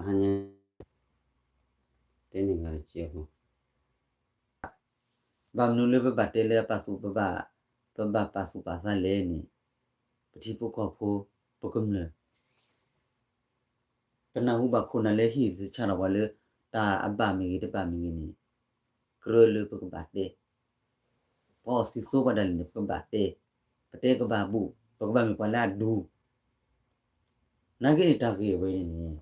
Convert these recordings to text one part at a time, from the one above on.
ဟါညါ တဲန့ၢ်ဂၤတကဲးဖိ ဘၣ်မနုၤလၢပဘၣ်တဲလၢပာ်သူၣ်ပဘၣ် ပဘၣ်ပာ်သူၣ်ပာ်သးလဲၣ်န့ၣ် ပထံဖိကီၢ်ဖိ ပကမျၢၢ် ပနၢ်ဟူဘၣ်ခိၣ်နၢ်လၢဟံၣ်သဆၣ်ထီၣ်ပှၤလၢ တၢ်အဘၣ်မ့ၢ်ဂ့ၤတဘၣ်မ့ၢ်ဂ့ၤန့ၣ် ကြၢးလၢပကဘၣ်တဲ ပှၤအီၣ်စံၣ်စိပှၤဒၣ်လဲာ်န့ၣ် ပကဘၣ်တဲ ပတဲကဘၣ်ဘူၣ် ပကဘၣ်မ့ၢ်ပှၤလၢအဒူ နာ်က့န့ၣ်တၢ်ဂ့ၢ်အဝဲန့ၣ်န့ၣ်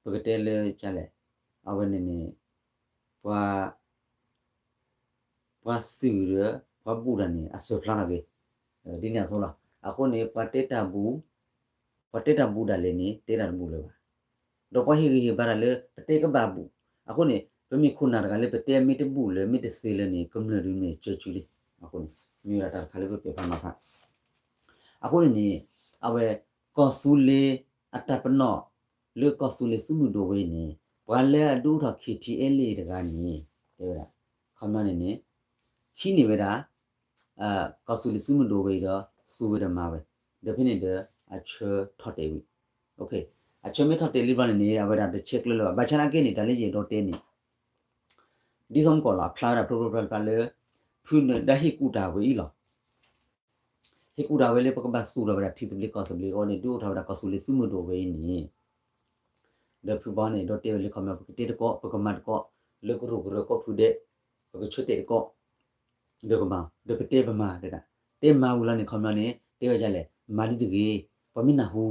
ပကတဲလၢကလဲၣ် အဝဲန့ၣ်န့ၣ် ပှၤ ပှၤစံၣ်ဒီး ပှၤဘူၣ်တၢ်န့ၣ် အစၢၤဖျါထီၣ်က့ၤ ဒ်န့ၣ်အသိးလီၤ. အဃိန့ၣ် ပှၤတဲတၢ်ဘူၣ် ပှၤတဲတၢ်ဘူၣ်ဒၣ်လဲာ်န့ၣ် တဲတၢ်တဘူၣ်လၢၤဘၣ်. ဒီးပှၤဟ့ၣ်ဂံၢ်ဟ့ၣ်ဘါတၢ်လၢ ပတဲကဘၣ်ဘူၣ် အဃိန့ၣ် ပမ့ၢ်ခိၣ်နၢ်တဂၤလၢပတဲမ့ၢ်တဘူၣ်လၢၤ မ့ၢ်တသ့လၢၤန့ၣ် ကမျၢၢ်ဒုးမ့ၢ်ကၢကူလံ. အဃိန့ၣ် မ့ၢ်ဝဲဒၣ်တၢ်တခါလၢပပဲာ်ဖးနီၤဖး အဃိန့ၣ်န့ၣ် အဝဲ ကီၢ်သူလ့ၤအတၢ်ပနီၣ် လၢကီၢ်သူလ့ၤသုးမုၢ်ဒိၣ်ဝဲအံၤန့ၣ် ပှၤလၢအဒုးအိၣ်ထီၣ် KTLA တဂၤန့ၣ် တဲဝဲဒၣ် ခီပညီန့ၣ်န့ၣ် ဟံးန့ၢ်ဝဲဒၣ် ကီၢ်သူလ့ၤသုးမုၢ်ဒိၣ်ဝဲအံၤဒီး သူဝဲဒီးမၤဝဲ ဒီးဖဲန့ၣ်ဒီး အဆၢထီၣ်တဲာ်ဝံၤ အဆၢမ့ၢ်ထီၣ်တဲာ်လံဘျီန့ၣ်န့ၣ် အဝဲဒၣ်တဆဲးကျၢလၢၤဘၣ်. ဘၣ်ဆၣ်နာ်က့န့ၣ် တၢ်လၢယအဲၣ်ဒိးတဲန့ၣ် ဒ်သိးမကီၢ်လီၤ အဖျါဝဲဒၣ်ဖျိဖျိဖျါဖျါလၢ ဖုနၢၤဒါဟ့ၣ်ကူၣ်တၢ်ဝဲအံၤလီၤ. ဟ့ၣ်ကူၣ်တၢ်ဝဲလၢပကဘၣ်သူၣ်ထီၣ်ဝဲဒၣ်ထံသဘျ့ကီၢ်သဘျ့အဂီၢ်န့ၣ် ဒုးအိၣ်ထီၣ်ဝဲဒၣ်ကီၢ်သူလ့ၤသုးမုၢ်ဒိၣ်ဝဲအံၤန့ၣ် ဒီးဖုဘီန့ၣ် ဒိးတဲဝဲလၢခီပညီ ပကတဲတကီး ပကမၤတကီး လၢကရူၢ်ကရၢကီၢ်ဖုဒဲး ပကဆၢတဲာ်တကီး ဒီးကမၤ ဒီးပတဲပမၤတဲဒၣ် တဲမၤဝံၤလီၤန့ၣ် ခီပညီန့ၣ် တဲဝဲဒ်လဲၣ် မၤဒ်တဂ့ၤ ပှၤမ့ၢ်နၢ်ဟူ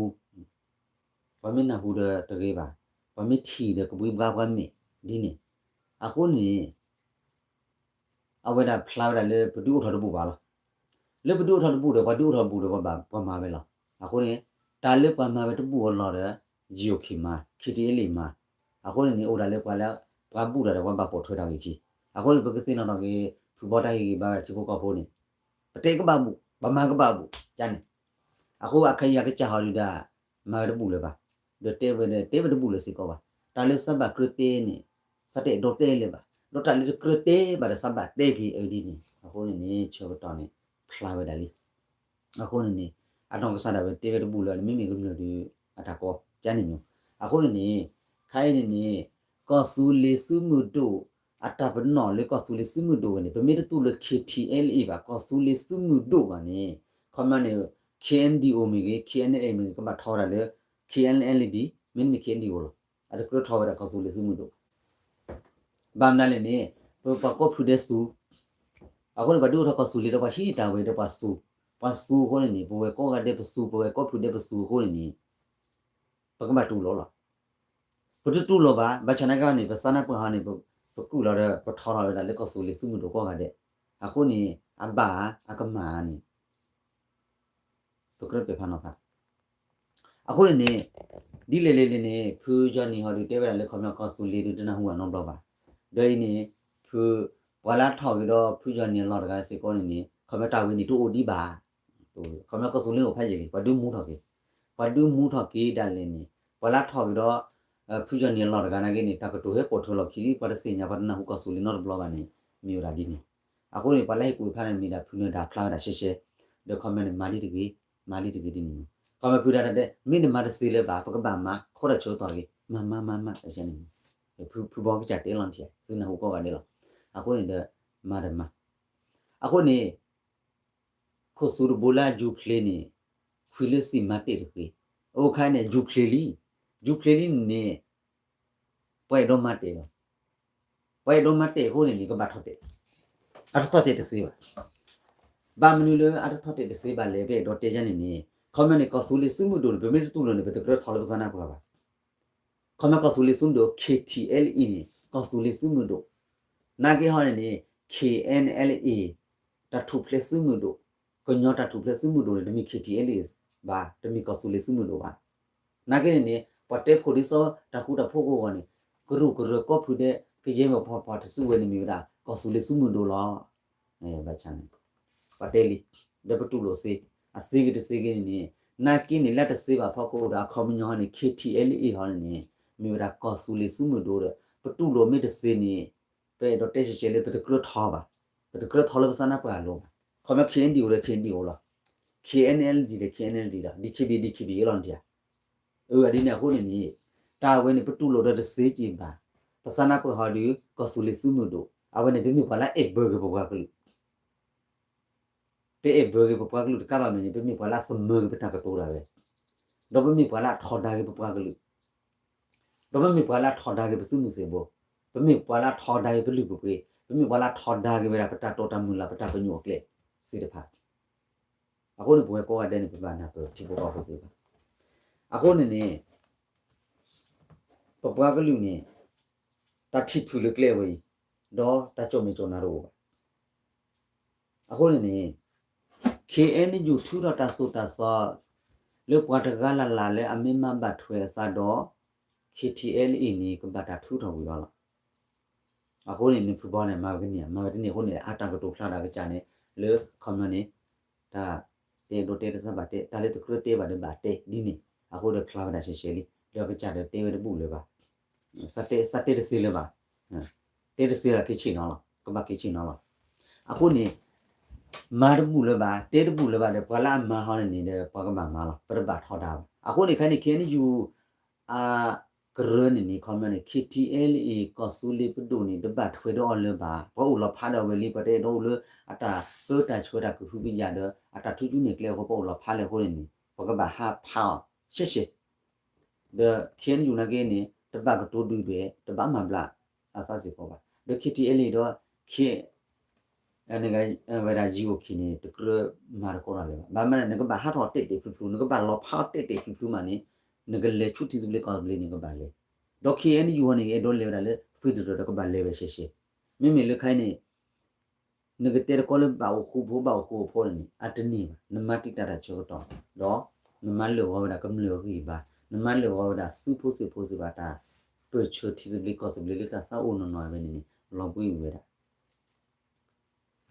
ပှၤမ့ၢ်နၢ်ဟူဒီးတဂ့ၤဘၣ် ပှၤမ့ၢ်ထံၣ်ဒီးကဘှံးဘှါပှၤမဲာ်ဒ်န့ၣ် အဃိန့ၣ် အဝဲဒၣ်ဖျါဝဲဒၣ်လၢပဒုးအိၣ်ထီၣ်တဘူၣ်ဘၣ်လီၤ. လၢပဒုးအိၣ်ထီၣ်တဘူၣ်ဒီး ပှၤဒုးအိၣ်ထီၣ်တဘူၣ်ဒီး ပှၤမၤဝဲလီၤ. အဃိန့ၣ် တၢ်လၢပှၤမၤဝဲတဘူၣ်အလီၢ်ဒီး GOK မၤ KTLA မၤ အဃိန့ၣ်န့ၣ် အိၣ်ဒၣ်လၢပှၤလၢ ပှၤဘူၣ်တၢ်ဒီး ပှၤဘၣ်ပိာ်ထွဲတၢ်ဂ့ၢ်ခံ အဃိန့ၣ် ပကသ့ၣ်နီၣ်ထီၣ်က့ၤ ဖုဘီတၢ်ဟ့ၣ်ဂံၢ်ဘါဝဲဒၣ်ထံဖိကီၢ်ဖိန့ၣ် ပတဲကဘၣ်ဘူၣ် ပမၤကဘၣ်ဘူၣ် ကန့ၣ် အဃိအခါအံၤအကစၢ်ဟီဒုးဒၣ် မၤဝဲတဘူၣ်လၢၤဘၣ် ဒီးတဲဝဲဒၣ် တဲဝဲတဘူၣ်လၢၤစ့ၢ်ကီးဘၣ် တၢ်လၢစၢဘၣ်ကြၢးတဲန့ၣ် စၢတဲာ်ဒိးတဲလၢၤဘၣ် ဒီးတၢ်လၢတကြၢးတဲဘၣ်ဒီး စၢဘၣ်တဲက့ၤအဒ်န့ၣ် အဃိန့ၣ်န့ၣ် ဆၢကတီၢ်န့ၣ် ဖျါဝဲဒၣ်လံ အဃိန့ၣ်န့ၣ် အနီၢ်ကစၢ်ဒၣ်ဝဲတဲဝဲတဘူၣ်လၢၤ မ့မ့ၢ်ကမျၢၢ်ဒုး အတၢ်ကီ ကန့ၣ်မ့ၢ် အဃိန့ၣ်န့ၣ် ခဲအံၤန့ၣ်န့ၣ် ကီၢ်သူလ့ၤသုးမုၢ်ဒိၣ် အတၢ်ပနီၣ်လၢကီၢ်သူလ့ၤသုးမုၢ်ဒိၣ်ဝဲန့ၣ် ပမ့ၢ်တတူၢ်လိာ် KTLA ဘၣ် ကီၢ်သူလ့ၤသုးမုၢ်ဒိၣ်ဘၣ်န့ၣ် ခီပညီန့ၣ် KNDO မ့ၢ်ဂ့ၤ KNLA မ့ၢ်ဂ့ၤ ကဘၣ်ထီဝဲဒၣ်လၢ KNLD မ့တမ့ၢ် KNDO လီၤ. အတကြၢးထီဝဲဒၣ်ကီၢ်သူလ့ၤသုးမုၢ်ဒိၣ် ဘၣ်မနုၤလဲၣ်န့ၣ် ပပှၤကီၢ်ဖုဒဲးသူ အဃိန့ၣ် ပှၤဒုးအိၣ်ထီၣ်ကီၢ်သူလ့ၤဒီးပှၤဟံးန့ၢ်တၢ်ဝဲဒီးပှၤသူ ပှၤသူအဃိန့ၣ်န့ၣ် ပဝဲကိးဂၤဒဲးပသူ ပဝဲကီၢ်ဖုဒဲးပသူအဃိန့ၣ်န့ၣ် ပကဘၣ်တူၢ်လိာ်လီၤ. ပတတူၢ်လိာ်ဘၣ် ဘၣ်ဆၣ်နာ်က့န့ၣ် ပသးနါပှၢ်ဟီန့ၣ် ပကုၢ်လီၤဒီး ပထီထီၣ်ဝဲဒၣ်လၢကီၢ်သူလ့ၤသုးမုၢ်ဒိၣ်ကိးဂၤဒဲး အဃိန့ၣ် အဘၣ်အကမၣ်န့ၣ် ပကြၢးပဲာ်ဖးနီၤဖး အဃိန့ၣ်န့ၣ် ဒ်လဲၣ်လဲၣ်န့ၣ်န့ၣ် ဖုယီၤနံၤဟီဒုး တဲဝဲဒၣ်လၢခီပညီကီၢ်သူလ့ၤဒုးတနၢ်ဟူဘၣ်နီတဘျီဘၣ်. ဒီးအံၤန့ၣ် ဖု ပှၤလၢထီၣ်က့ၤဒီးဖုယီၤနံၤအလီၢ်တဂၤစ့ၢ်ကီးန့ၣ်န့ၣ် ခီပညီတၢ်ဝဲန့ၣ်တအိၣ်ဒံးဘၣ်. ခီပညီကီၢ်သူလ့ၤအိၣ်ဖးယံာ်လံ ပှၤဒုးမူထီၣ်က့ၤ ပှၤဒုးမူထီၣ်က့ၤဒၣ်လဲာ်န့ၣ် ပှၤလၢထီၣ်က့ၤဒီး ဖုယီၤနံၤအလီၢ်တဂၤနာ်က့န့ၣ် တၢ်ကတိၤဟဲပိာ်ထွဲလီၤခံလံ ပှၤတသ့ၣ်ညါ ပှၤတနၢ်ဟူကီၢ်သူလ့ၤနီတဘျီဘၣ်န့ၣ် မ့ၢ်ဝဲဒၣ်ဒ်န့ၣ် အဃိန့ၣ် ပှၤလၢဟ့ၣ်ကူၣ်ဖးန့ၣ်မ့ၢ်ဒၣ်ဖုနၢၤဒါဖျါဝဲဒၣ်ရှဲရှဲ ဒီးခီပညီန့ၣ် မၤဒ်တဂ့ၤ မၤဒ်တဂ့ၤဒ်န့ၣ်မ့ၢ် ခီပညီဖုဒၣ်တၢ်တဲ မ့ၢ်နမၤတသ့လၢၤဘၣ် ပကဘၣ်မၤ ခိးတၢ်ဆိသီၣ်တဂ့ၤ မၤမၤမၤမၤန့ၣ် ဖုဘီကစၢ်တဲလီၤတံၢ် သုနၢ်ဟူကိးဂၤဒဲးလီၤ. အဃိန့ၣ်ဒီး မၤတမၤ အဃိန့ၣ် ခိၣ်သူတဘိလၢအယူၤဖျ့န့ၣ် ခွံလၢသံမၤတဲာ်တဂ့ၤ. အိၣ်ခါန့ၣ် ယူၤဖျ့လံ ယူၤဖျ့လံန့ၣ် ပှၤအဲၣ်ဒိးမၤတဲာ်လီၤ. ပှၤအဲၣ်ဒိးမၤတဲာ်အဃိန့ၣ်န့ၣ် ကဘၣ်ထီၣ်တဲာ် အတထီၣ်တဲာ်တသ့ဘၣ်. ဘၣ်မနုၤလၢအတထီၣ်တဲာ်တသ့ဘၣ်လဲၣ် ပအဲၣ်ဒိးတဲယါန့ၣ်န့ၣ် ခီပညီန့ၣ် ကီၢ်သူလ့ၤသုးမုၢ်ဒိၣ်န့ၣ် ပမ့ၢ်တတူၢ်လိာ်န့ၣ် ပတကြၢးထီၣ်လၢပသးနါပှၢ်ဘၣ်. ခီပညီကီၢ်သူလ့ၤသုးမုၢ်ဒိၣ် KTLA န့ၣ် ကီၢ်သူလ့ၤသုးမုၢ်ဒိၣ် နာ်က့ဟီန့ၣ်န့ၣ် KNLA တၢ်ထူၣ်ဖျဲးသုးမုၢ်ဒိၣ် ကညီတၢ်ထူၣ်ဖျဲးသုးမုၢ်ဒိၣ်န့ၣ် တမ့ၢ် KTLA ဘၣ် တမ့ၢ်ကီၢ်သူလ့ၤသုးမုၢ်ဒိၣ်ဘၣ်. နာ်က့န့ၣ်န့ၣ် ပှၤတဲဖိဒ်သိးတၢ်ဃူတၢ်ဖိးကိးဂၤန့ၣ် ကရူၢ်ကရၢကီၢ်ဖုဒဲး ကယဲၢ်မ့ၢ်ပှၤပှၤတစုဝဲန့ၣ်မ့ၢ်ဝဲဒၣ် ကီၢ်သူလ့ၤသုးမုၢ်ဒိၣ်လီၤ. ဘၣ်ဆၣ်န့ၣ် ပှၤတဲလံ ဒီးပတူၢ်လိာ်သ့ အသ့ဂ့ၤတသ့ဂ့ၤန့ၣ်န့ၣ် နာ်က့န့ၣ် လၢတသ့ဘၣ်ဖီခိၣ်ဒီး အခီပညီဟီန့ၣ် KTLA ဟီန့ၣ်န့ၣ် မ့ၢ်ဝဲဒၣ်ကီၢ်သူလ့ၤသုးမုၢ်ဒိၣ်ဒီး ပတူၢ်လိာ်မ့ၢ်တသ့န့ၣ် ပအဲၣ်ဒိးတဲရှဲရှဲလၢ ပတကြၢးထီၣ်ဘၣ်. ပတကြၢးထီၣ်လၢပသးနါပှၢ်အလိၤဘၣ်. ခီပညီ KNDO ဒီး KNDO လီၤ. K N L D ဒီး K N L D ဒီး D K B D K B လီၤနထံၣ်ဧါ. အဒ်န့ၣ်အဃိန့ၣ်န့ၣ် တၢ်ဝဲန့ၣ် ပတူၢ်လိာ်ဒီးတသ့က့ၤဘၣ်. ပသးနၢ်ပၢၢ်ဟီဒီး ကီၢ်သူလ့ၤသုးမုၢ်ဒိၣ် အဝဲန့ၣ် ပမ့ၢ်ပှၤလၢအဲၣ်ဘၢက့ၤပပှၤကလုာ် ပအဲၣ်ဘၢက့ၤပပှၤကလုာ်တကးဘၣ်မ့ၢ်န့ၣ် ပမ့ၢ်ပှၤလၢအသမၢက့ၤပတၢ်ကတိၤဒၣ်ဝဲ, ဒီးပမ့ၢ်ပှၤလၢအထီဒါက့ၤပပှၤကလုာ်, ဒီးပမ့ၢ်ပှၤလၢအထီဒါက့ၤပသုးမုၢ်သံၣ်ဘိ, ပမ့ၢ်ပှၤလၢအထီဒါက့ၤပလုၢ်ပပှ့ၤ, ပမ့ၢ်ပှၤလၢအထီဒါက့ၤဝဲဒၣ်ပတၢ်တိာ်တၢ်မုၢ်လၢ် ပတၢ်ပညိၣ်အကျဲသ့ၣ်တဖၣ်. အဃိန့ၣ် ပဝဲကိးဂၤဒဲးန့ၣ် ပဘၣ်နၢ်ပၢၢ်ထံဖိကီၢ်ဖိသ့ၣ်တဖၣ်. အဃိန့ၣ်န့ၣ် ပပှၤကလုာ်န့ၣ် တၢ်ထံၣ်ဖုၣ်လၢကျဲဝဲအံၤ ဒီးတၢ်ကၠီၣ်မဲာ်ကၠီၣ်နါတအိၣ်ဘၣ်. အဃိန့ၣ်န့ၣ် K N U ထုးထီၣ်တၢ်သိၣ်တၢ်သီ လၢပှၤတဂၤလၢ်လၢ်လၢအမ့ၢ်မၤဘၣ်ထွဲအသးဒီး K T L A န့ၣ် ကဘၣ်တၢ်ထုးထီၣ်ဝံၤအီၤလီၤ. အဃိန့ၣ် နဖုဘီန့ၣ် မၤဝဲကန့ၢ် မၤဝဲတန့ၢ်အဃိန့ၣ် အတၢ်ကတိၤဖျါဒၣ်ကစၢ်န့ၣ် လၢ comment န့ၣ် တၢ်တဲဒိတဲတသ့ဘၣ်တဲ တၢ်လၢတကြၢးတဲဘၣ်ဒီးဘၣ်တဲဒ်န့ၣ် အဃိဒီးဖျါဝဲဒၣ်ရှဲရှဲလံ ဒီးကစၢ်ဒီးတဲဝဲတဘူၣ်လၢၤဘၣ်. သးတဲသ့လၢၤဘၣ်, တဲတသ့လၢၤက့ၤဆ့ၣ်နီၤလီၤ ကဘၣ်က့ၤဆ့ၣ်နီၤလီၤ. အဃိန့ၣ် မၤတဘူၣ်လၢၤဘၣ် တဲတဘူၣ်လၢၤဘၣ်ဒီး ပှၤလၢအမၤဟီန့ၣ်န့ၣ်ဒီး ပှၤကဘၣ်မၤလီၤ ပတဘၣ်ထီဒါဘၣ်. အဃိန့ၣ်ခဲအံၤန့ၣ် K N U အကရၢန့ၣ်န့ၣ် comment န့ၣ် K T L A ကီၢ်သူလ့ၤပဒိၣ်န့ၣ် တဘၣ်ထွဲဒီးအီၤလၢၤဘၣ်. ပှၤအိၣ်လီၤဖးဒီးဝဲလံ ပှၤတအဲၣ်ဒိးအိၣ်လၢအတၢ်ပၢတၢ်ဆှၢတၢ်ကဟုကယာ်ဒီး အတၢ်ထူးကၠူန့ၢ်ကျဲအဃိ ပှၤအိၣ်လီၤဖးလံအဃိန့ၣ်န့ၣ် ပှၤကဘၣ်ဟးဖးအီၤရှဲရှဲ ဒီး K N U နာ်က့န့ၣ် တဘၣ်ကတိၤဒုးဒွဲၣ် တဘၣ်မၤဘျးအသးစ့ၢ်ကီးဘၣ်. ဒီး K T L A ဒီး K ဝဲဒၣ် G O K န့ၣ် တကြၢးမၤတကိးတၢ်လၢၤဘၣ်. ဘၣ်မနုၤလဲၣ် နကဘၣ်ဟးထီၣ်တဲာ်တဲာ်ဖျုးဖျုး နကဘၣ်လီၤဖးအီၤတဲာ်တဲာ်ဖျုးဖျုးမးန့ၣ် နကလဲၤဆူထံသဘျ့ကီၢ်သဘျ့န့ၣ် ကဘၣ်လဲၤ. ဒီး K N U န့ၣ် အဲၣ်ဒိးလဲၤဝဲဒၣ်လၢ federal ဒီးကဘၣ်လဲၤဝဲရှဲရှဲ. မ့မ့ၢ်လၢခဲအံၤန့ၣ် နကတဲတကိးလၢဘၣ်အိၣ်ဃူဖိဘၣ်အိၣ်ဃူအဖိန့ၣ် အတန့ၢ်ဘၣ်. နမၤတံာ်တာ်တၢ်ဆၢကတီၢ် ဒီးနမၤလၢာ်ဂီၤဝဲဒၣ်ကမျၢၢ်အဂံၢ်အဘါ, နမၤလၢာ်ဂီၤဝဲဒၣ်သုးဖိသံၣ်ဖိသ့ၣ်တဖၣ်တၢ်ပၢၢ်ဆၢထံသဘျ့ကီၢ်သဘျ့လၢတၢ်သးအိၣ်နီၢ်နီၢ်ဝဲန့ၣ်န့ၣ် လီၤဘှံးဝဲဒၣ်.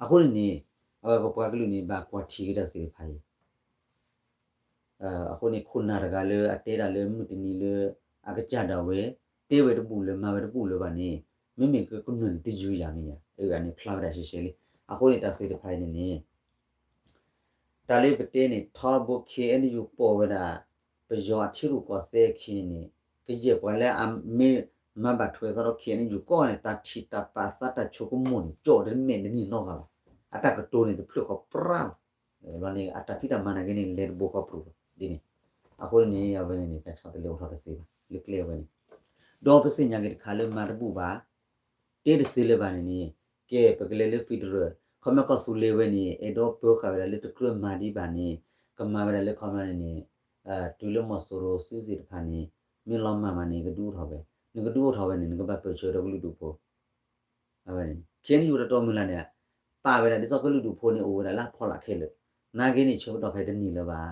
အဃိန့ၣ်န့ၣ် အဝဲပပှၤကလုာ်န့ၣ် ဘၣ်ကွၢ်ထံက့ၤတၢ်သ့ၣ်တဖၣ်အံၤ အဃိန့ၣ် ခိၣ်နၢ်တဂၤလၢအတဲဒၣ်လၢမုၢ်တနံၤလၢ အကစၢ်ဒၣ်ဝဲ တဲဝဲတဘူၣ်လၢၤ မၤဝဲတဘူၣ်လၢၤဘၣ်န့ၣ် မ့မ့ၢ်ကမျၢၢ်န့ၣ်တယုၢ်ယၤမ့ၢ်ယၤ အဂၤန့ၣ်ဖျါဝဲဒၣ်ရှဲရှဲလံ. အဃိန့ၣ်တၢ်သ့ၣ်တဖၣ်အံၤန့ၣ်န့ၣ် တၢ်လၢပတဲန့ၣ် ထီဘိ K N U ပိာ်ဝဲဒၣ် ပယီၤအထံရူၢ်ကီၢ်သဲးအခံန့ၣ်န့ၣ် ကယဲၢ်ပှၤလၢအမ့ၢ်မၤဘၣ်ထွဲသးဒီး K N U ကိးဂၤန့ၣ် တၢ်ထံၣ်တၢ်ပာ်သးတၢ်ဆိကမိၣ်န့ၣ် ကၠီၣ်တမဲာ်တန့ၢ်နီတဂၤဘၣ်. အတၢ်ကတိၤန့ၣ်တဖျၢၣ်ဃီပြၢ်လီၤ. လီၤန့ၣ် အတၢ်ဖံးတၢ်မၤနာ်က့န့ၣ် လဲၤတဘိဃီပြူၤလီၤဒ်န့ၣ်. အဃိန့ၣ် အဝဲန့ၣ်န့ၣ် တၢ်ဆီတလဲအိၣ်ထီၣ်တသ့ဘၣ် လၢကျဲဝဲန့ၣ်. ဒီးပသ့ၣ်ညါက့ၤတခါလၢမၤတဘူၣ်ဘၣ် တဲတသ့လၢၤဘၣ်န့ၣ်န့ၣ် ကဲ ပကလဲၤလၢ federal ခီမ့ၢ်ကီၢ်သူလ့ၤဝဲန့ၣ် အဲၣ်ဒိးပၢဃာ်ဝဲဒၣ်လၢတကြၢးမၤဒံးဘၣ်န့ၣ် ကမၤဝဲဒၣ်လၢခီမ့ၢ်န့ၣ်န့ၣ် တုၤလၢမီၤစိရိၤသုးသ့ၣ်တဖၣ်န့ၣ် မ့ၢ်လီၤမၢ်မးန့ၣ် ကဒုးအိၣ်ထီၣ်ဝဲ, နကဒုးအိၣ်ထီၣ်ဝဲန့ၣ် နကဘၣ်ပၢၢ်ဆၢဒီးကလုာ်ဒူၣ်ဖိ အဝဲန့ၣ် K N U တတီမုၢ်လၢ်န့ၣ် ပာ်ဝဲဒၣ်ဒ်သိးကလုာ်ဒူၣ်ဖိန့ၣ် အိၣ်ဝဲဒၣ်လၢအဖီလာ်ခဲလၢာ်, နာ်က့န့ၣ် ဆၢကတီၢ်ခဲအံၤတန့ၢ်လၢၤဘၣ်,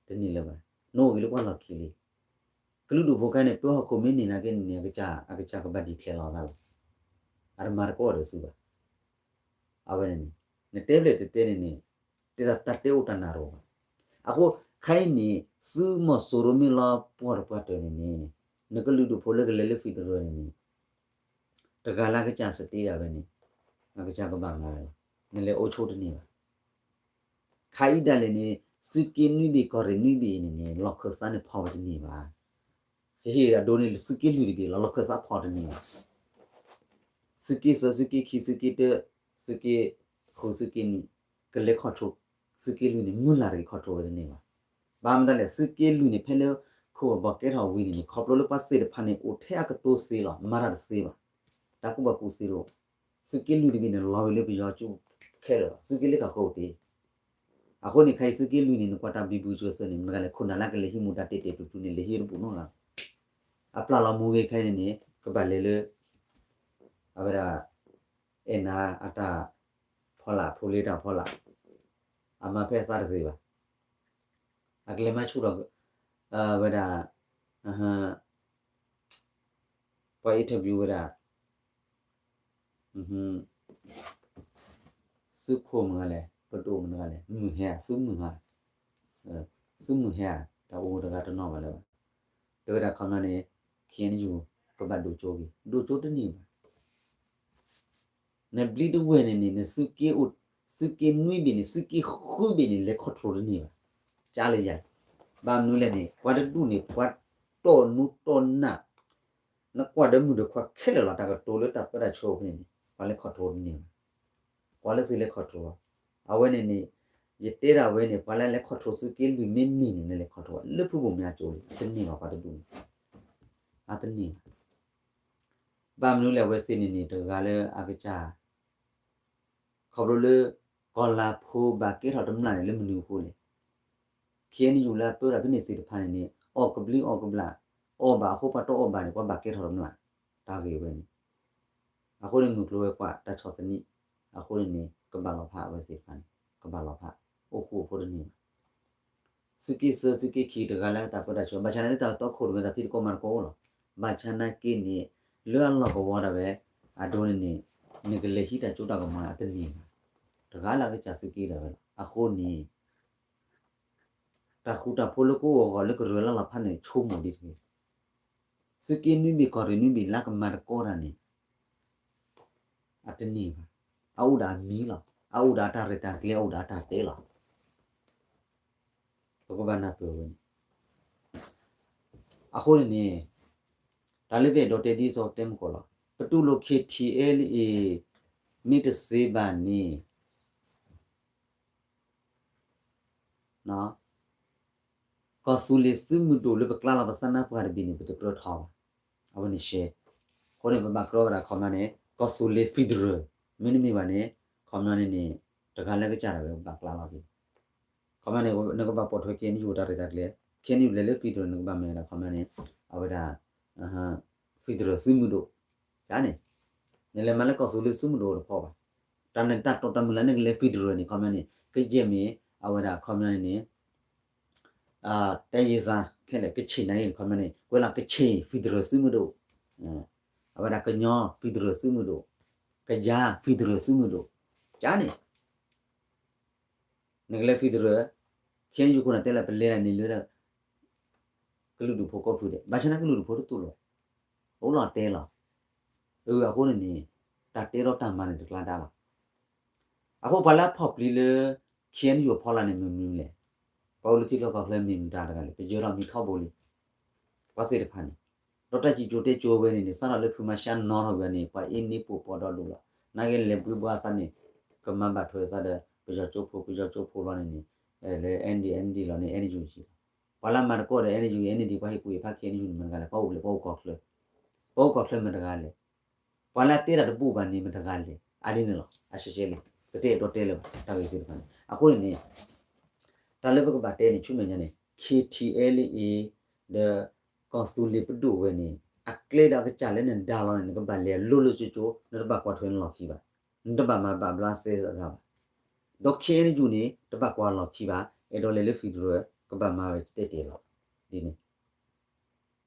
တန့ၢ်လၢၤဘၣ်, နအိၣ်ဂ့ၤလၢပှၤလီၢ်ခံလံ. ကလုာ်ဒူၣ်ဖိခဲအံၤန့ၣ် ပၢဟီၣ်ခိၣ်မ့ၢ်န့ၢ်နာ်က့န့ၣ် အကစၢ် အကစၢ်ကဘၣ် declare လီၤသးလီၤ. အတမၤတကိးဒီးသုဘၣ်. အဝဲန့ၣ်န့ၣ် နတဲဘျဲၣ်တတဲန့ၣ်န့ၣ် တၢ်တၢ်တဲအိၣ်တၢ်နၢ်တအိၣ်ဘၣ်. အဃိ ခဲအံၤန့ၣ် သုးမီၤစိရိၤမ့ၢ်လီၤပှီၢ်တပှီၢ်တၢၢ်န့ၣ်န့ၣ် နကလုာ်ဒူၣ်ဖိလၢကလဲၤလၢ federal န့ၣ်န့ၣ် တဂၤလၢကစၢ်စတ့ဒၣ်ဝဲန့ၣ် အကစၢ်ကဘၣ်မၤဝဲလီၤ. နလဲၤအိၣ်ဆိတန့ၢ်ဘၣ်. ခါအံၤဒၣ်လဲာ်န့ၣ် သုးက့နွံဘ့ၣ်ကီၢ်ရ့ၣ်နွံဘ့ၣ်အံၤန့ၣ်န့ၣ် လီၢ်ခၢၣ်သးန့ၣ်ဖီဝဲတန့ၢ်ဘၣ်. ယဟ့ၣ်အဒိန့ၣ် သုးက့လွံၢ်တဘ့ၣ်လီၤ လီၢ်ခၢၣ်သးဖီတန့ၢ်ဘၣ်. သုးက့သၢ သုးက့ခံ သုးက့တၢ သုးက့ဃု သုးက့နွံ ကလဲၤ control သုးက့လွံၢ်န့ၣ် မုၢ်လၢ်တဂ့ၤ control ဝဲတန့ၢ်ဘၣ်. ဘၣ်မတၤလဲၣ် သုးက့လွံၢ်န့ၣ် ဖဲလၢခိၣ်ဘီကဲထီၣ်ဝံၤန့ၣ်န့ၣ် ခီဖျိလၢပှၤသ့ၣ်တဖၣ်န့ၣ် အိၣ်ထဲအကတိၤသ့လီၤ မၤတၢ်တသ့ဘၣ်. တၢ်ကူၣ်ဘၣ်ကူၣ်သ့တအိၣ်. သုးက့လွံၢ်တဘ့ၣ်န့ၣ် လီၤဝံၤလၢပယီၤကၠိခဲလၢာ်လီၤ. သုးက့လၢကးဃိတ့ၢ်. အဃိန့ၣ် ခဲအံၤသုးက့လွံၢ်န့ၣ် နကွၢ်တၢ်ဘံဘူကၠိသၢန့ၣ် မတၤလဲၣ် ခိၣ်နၢ်လၢကလဲၤဟံးမူဒါတဲာ်တဲာ်ဖျုးဖျုးန့ၣ် လဲၤဟံးတဘူၣ်နီတဂၤ. အပျၢ်လီၤမူဂ့ၤခဲအံၤန့ၣ်န့ၣ် ကဘၣ်လဲၤလၢ အဝဲဒၣ် အဲၣ်နၤအတၢ်ဖီလာ် ဖိလ့တၢ်ဖီလာ် အမၤဖဲအသးတသ့ဘၣ်. အကလဲၤမၤဆူၣ်ထီၣ် ဝဲဒၣ် ပှၤ interview ဝဲဒၣ် သုးခိၣ်မုၢ်ဂၤလဲၣ် ပဒိၣ်မုၢ်ဂၤလဲၣ် မုၢ်ဟဲ သုးမုၢ်ဟဲ သုးမုၢ်ဟဲ တၢ်အိၣ်တဂၤတနီၤဘၣ်လၢၤဘၣ်. တဲဝဲဒၣ်ခီမီန့ၣ် KNU ကဘၣ်ဒိၣ်ကၠိဂ့ၤ ဒိၣ်ကၠိတန့ၢ်ဘၣ်. နဘျံးတဝဲၢ်န့ၣ်န့ၣ် နသုးက့အိၣ် သုးက့နွံဘ့ၣ်န့ၣ် သုးက့ဃုဘ့ၣ်န့ၣ် လဲၤ control တန့ၢ်ဘၣ်. ကၢ်လၢယၤ, ဘၣ်မနုၤလဲၣ်န့ၣ် ပှၤတဒူၣ်န့ၣ် ပှၤတီၢ်နူတီၢ်နၢ်, နကွၢ်ဒီးမုၢ်ဒီးခွါခဲလၢာ်လီၤ တၢ်ကတိၤလၢတၢ်ပၢတၢ်ဆှၢဖဲန့ၣ်န့ၣ် ပှၤလဲၤ control တန့ၢ်ဘၣ်, ပှၤလၢသုလဲၤ control အီၤ, အဝဲန့ၣ်န့ၣ် ယတဲဒၣ်ဝဲန့ၣ် ပှၤလၢလဲၤ control သုးက့လွံၢ်မ့ၢ်န့ၢ်န့ၣ် နလဲၤ control လၢဖုဘိၣ်မၠါကၠိလံ တန့ၢ်ဘၣ်ပှၤတဒူၣ်န့ၣ်, အတန့ၢ်ဘၣ် ဘၣ်မနုၤလဲၣ် အဝဲသ့ၣ်န့ၣ်န့ၣ် တဂၤလၢအကစၢ် ခီဖျိလၢ ကီၤလၤဖိဘၣ်ကဲထီၣ်တမျၢ်န့ၣ် လၢမနုၤအဃိလဲၣ်. ခဲအံၤန့ၣ် ယူၤလၢအပၢတၢ်ဖဲန့ၣ်သ့ၣ်တဖၣ်န့ၣ်န့ၣ် အီၣ်ကဘျံးအီၣ်ကဘျၣ်, အီၣ်ဘၣ်အဃိ ပှၤတအီၣ်ဘၣ်န့ၣ် ပှၤဘၣ်ကဲထီၣ်တမျၢ်, တၢ်ဂ့ၢ်ဝဲန့ၣ်, အဃိန့ၣ် မုၢ်ကျိၤဝဲၤကွာ်တၢ်ဆီၣ်သနံး, အဃိန့ၣ်န့ၣ် ကဘၣ်လီၤဖးအဝဲသ့ၣ်တဖၣ်န့ၣ် ကဘၣ်လီၤဖး, အိၣ်ဃူအိၣ်ဖိးတန့ၢ်ဘၣ် သုးက့သၢ သုးက့ခံ တဂၤလၢတၢ်ပၢတၢ်ဆှၢ ဘၣ်ဆၣ်န့ၣ် လၢတၢ်ကတီခိၣ်တမံၤ တၢ်ဖံးတကီမၤတကီအိၣ်လီၤ. ဘၣ်ဆၣ်နာ်က့န့ၣ် လၢအလီၢ်ကဝီၤဒၣ်ဝဲ အဒိန့ၣ်န့ၣ် နကလဲၤဟံးတၢ်စိတၢ်ကမီၤန့ၣ် အတန့ၢ်ဘၣ်. တဂၤလၢအကစၢ်သုးက့ဒၣ်ဝဲလီၤ. အဃိန့ၣ် တၢ်ဃူတၢ်ဖိးလၢကအိၣ်အဂီၢ်လၢကရၢလၢ်လီၤဖးန့ၣ် ဆိကမိၣ်ဒ်တဂ့ၤ. သုးက့နွံဘ့ၣ်ကီၢ်ရ့ၣ်နွံဘ့ၣ်လၢကမၤတကီတၢ်န့ၣ် အတန့ၢ်ဘၣ်. အအိၣ်ဒီးအမံၤလီၤ. အအိၣ်ဒီးအတၢ်ရဲၣ်တၢ်ကျဲၤ အအိၣ်ဒီးအတၢ်တဲလီၤ. ပကဘၣ်နၢ်ပၢၢ်ဝဲန့ၣ် အဃိန့ၣ်န့ၣ် တၢ်လၢပအဲၣ်ဒိးတဲဒ်သိးတဲမုၢ်ကီၢ်လီၤ. ပတူၢ်လိာ် K T L A မ့ၢ်တသ့ဘၣ်န့ၣ် ကီၢ်သူလ့ၤသုးမုၢ်ဒိၣ်လၢပကျါလီၤပသးနါပှၢ်တဘ့ၣ်န့ၣ် ပတကြၢးထီၣ်ဘၣ်. အဝဲန့ၣ်ရှဲ. အဃိန့ၣ် ပဘၣ်ကြၢးဝဲဒၣ် ခီပညီန့ၣ် ကီၢ်သူလ့ၤ federal မ့တမ့ၢ်ဘၣ်န့ၣ် ခီပညီန့ၣ်န့ၣ် တဂၤလၢကစၢ်ဒၣ်ဝဲပဘၣ်ကျါလီၤက့ၤ ခီပညီန့ၣ် နကဘၣ်ပိာ်ထွဲ K N U တၢ်ရဲၣ်တၢ်ကျဲၤ K N U လဲၤလၢ federal နကဘၣ်မၤဝဲဒၣ် ခီပညီန့ၣ် အဝဲဒၣ် federal သုးမုၢ်ဒိၣ် န့ၣ် နလဲၤမၤလၢကီၢ်သူလ့ၤသုးမုၢ်ဒိၣ်တဖီဘၣ်. တၢ်န့ၣ်တၢ်တိာ်တၢ်မုၢ်လၢ်န့ၣ်ကလဲၤ federal န့ၣ် ခီပညီန့ၣ် ကယဲၢ်မ့ၢ် အဝဲဒၣ် ခီပညီန့ၣ်န့ၣ် တဲယံသးခဲလၢာ် ကခ့ၣ်နၤအံၤ ခီပညီန့ၣ် ကွဲးလီၤကခ့ၣ် federal သုးမုၢ်ဒိၣ်, အဝဲဒၣ်ကညီ federal သုးမုၢ်ဒိၣ်, ကယၤ federal သုးမုၢ်ဒိၣ်, န့ၣ် နကလဲၤ federal, K N U ခိၣ်နၢ်တဲလၢပလဲၤဒၣ်န့ၣ်လၢ ကလုာ်ဒူၣ်ဖိကိးဖုဒဲး ဘၣ်ဆၣ်န့ၣ်ကလုာ်ဒူၣ်ဖိတတူၢ်လိာ်, အိၣ်လီၤတဲလီၤ. အဃိန့ၣ်န့ၣ် တၢ်တဲဒီးတၢ်မၤန့ၣ်တကျါဒၣ်လီၤ. အဃိပှၤလၢအဖီၣ်ပျံၤလၢ K N U အဖီလာ်န့ၣ်မ့ၢ်မနုၤလဲၣ်. ပှၤအိၣ်လၢထံချၢကီၢ်ချၢမ့ၢ်မတၤတဂၤလဲၣ် ပယၢၤထီၣ်မံၤထီဘိလံ ပှၤသ့ၣ်တဖၣ်န့ၣ်, ဒီးတၢ်စံၣ်စိၤတဲစိၤဝဲန့ၣ်န့ၣ် စးထီၣ်လၢဖုမၤရှါနီထီၣ်ဝဲန့ၣ် ပှၤအ့န့ပိာ်ပီၣ်ဒီဒူၣ်လီၤ. နာ်က့လဲၤဘှံးဘှါသးန့ၣ် ကမၤဘၣ်ထွဲသးဒီး ပယီၤကၠိဖိ ပယီၤကၠိဖိလီၤန့ၣ်န့ၣ်, လၢ N D N D လီၤန့ၣ် N U G လီၤ. ပှၤလၢမၤတကီၢ်ဒီး N U G N D ပှၤဟ့ၣ်ကူၣ်ဟ့ၣ်ဖး K N U န့ၣ် မတၤတဂၤလဲၣ် ပှၤအိၣ်လဲၣ် ပှၤအိၣ်ကီၢ်ချၢ, ပှၤအိၣ်ကီၢ်ချၢမတၤတဂၤလဲၣ်. ပှၤလၢအတဲတၢ်တဘူၣ်ဘၣ်န့ၣ်မတၤတဂၤလဲၣ်. အဒ်န့ၣ်လီၤ. အရှဲရှဲလံ ပတအဲၣ်ဒိးတဲလၢၤဘၣ် တၢ်ဂ့ၢ်သ့ၣ်တဖၣ်န့ၣ်. အဃိန့ၣ်န့ၣ် တၢ်လၢပကဘၣ်တဲန့ၣ် ဆူမဲာ်ညါန့ၣ် K T L A ဒီး ကီၢ်သူလ့ၤပဒိၣ်ဝဲန့ၣ် အကျဲဒီးအကစၢ်လၢနဒါလီၤန့ၣ် နကဘၣ်လဲၤလိၤလိၤကၠိကၠိ နတဘၣ်ကွၢ်ထွဲနလီၢ်ခံဘၣ်, နတဘၣ်မၤဘၣ်ဘျါသဲစးဘၣ်. ဒီး K N U န့ၣ် တဘၣ်ကွၢ်လီၢ်ခံဘၣ်, အဲၣ်ဒိးလဲၤလၢ federal ကဘၣ်မၤဝဲတဲတဲလီၤ. ဒ်န့ၣ်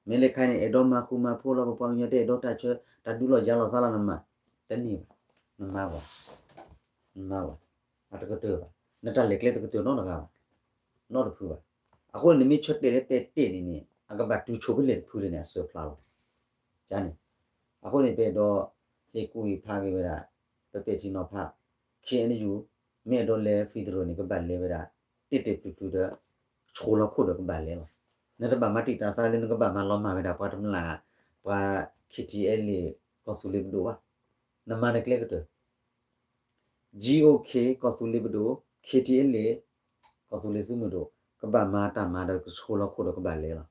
မ့ၢ်လၢခဲအံၤန့ၣ် အဲၣ်ဒိးမၤဃူမၤဖိးလီၤ ပပှၤကညီတအဲၣ်ဒိးတၢ်ဆၢ တၢ်ဒူလီၤယၤလီၤသးလီၤနမၤ, တန့ၢ်ဘၣ်, နမၤဘၣ်, နမၤဘၣ်, အတကတၢၢ်ဘၣ်, နတၢ်လဲၤကျဲတကတၢၢ်နီတဂၤဘၣ်, နီတဖုဘၣ်. အဃိန့ၣ် နမ့ၢ်ဆၢတဲာ်လၢတဲတဲာ်န့ၣ်န့ၣ် အကဘၣ်တုၤဆိဖဲလဲၣ်တဖုလဲၣ်န့ၣ် အစၢဖျါလီၤ. န့ၣ် အဃိန့ၣ် ပအဲၣ်ဒိး ဟ့ၣ်ကူၣ်ဟ့ၣ်ဖးက့ၤဝဲဒၣ် ပပဲာ်ထံနီၤဖး K N U မ့ၢ်အဲၣ်ဒိးလဲၤ federal န့ၣ် ကဘၣ်လဲၤဝဲဒၣ် တဲာ်တဲာ်ဖျုးဖျုးဒီး ဆိလီၤခိၣ်ဒီးကဘၣ်လဲၤလီၤ. နတဘၣ်မၤတံာ်တာ်သးလၢနကဘၣ်မၤလီၤမၢ်ဝဲဒၣ်ပှၤတမျၢ် ပှၤ K T L A ကီၢ်သူလ့ၤပဒိၣ်ဘၣ်. နမၤနကျဲကတၢၢ် G O K ကီၢ်သူလ့ၤပဒိၣ်, K T L A ကီၢ်သူလ့ၤသုးမုၢ်ဒိၣ် ကဘၣ်မၤတၢ်မၤဒီးကဆိလီၤခိၣ်ဒီးကဘၣ်လဲၤလီၤ.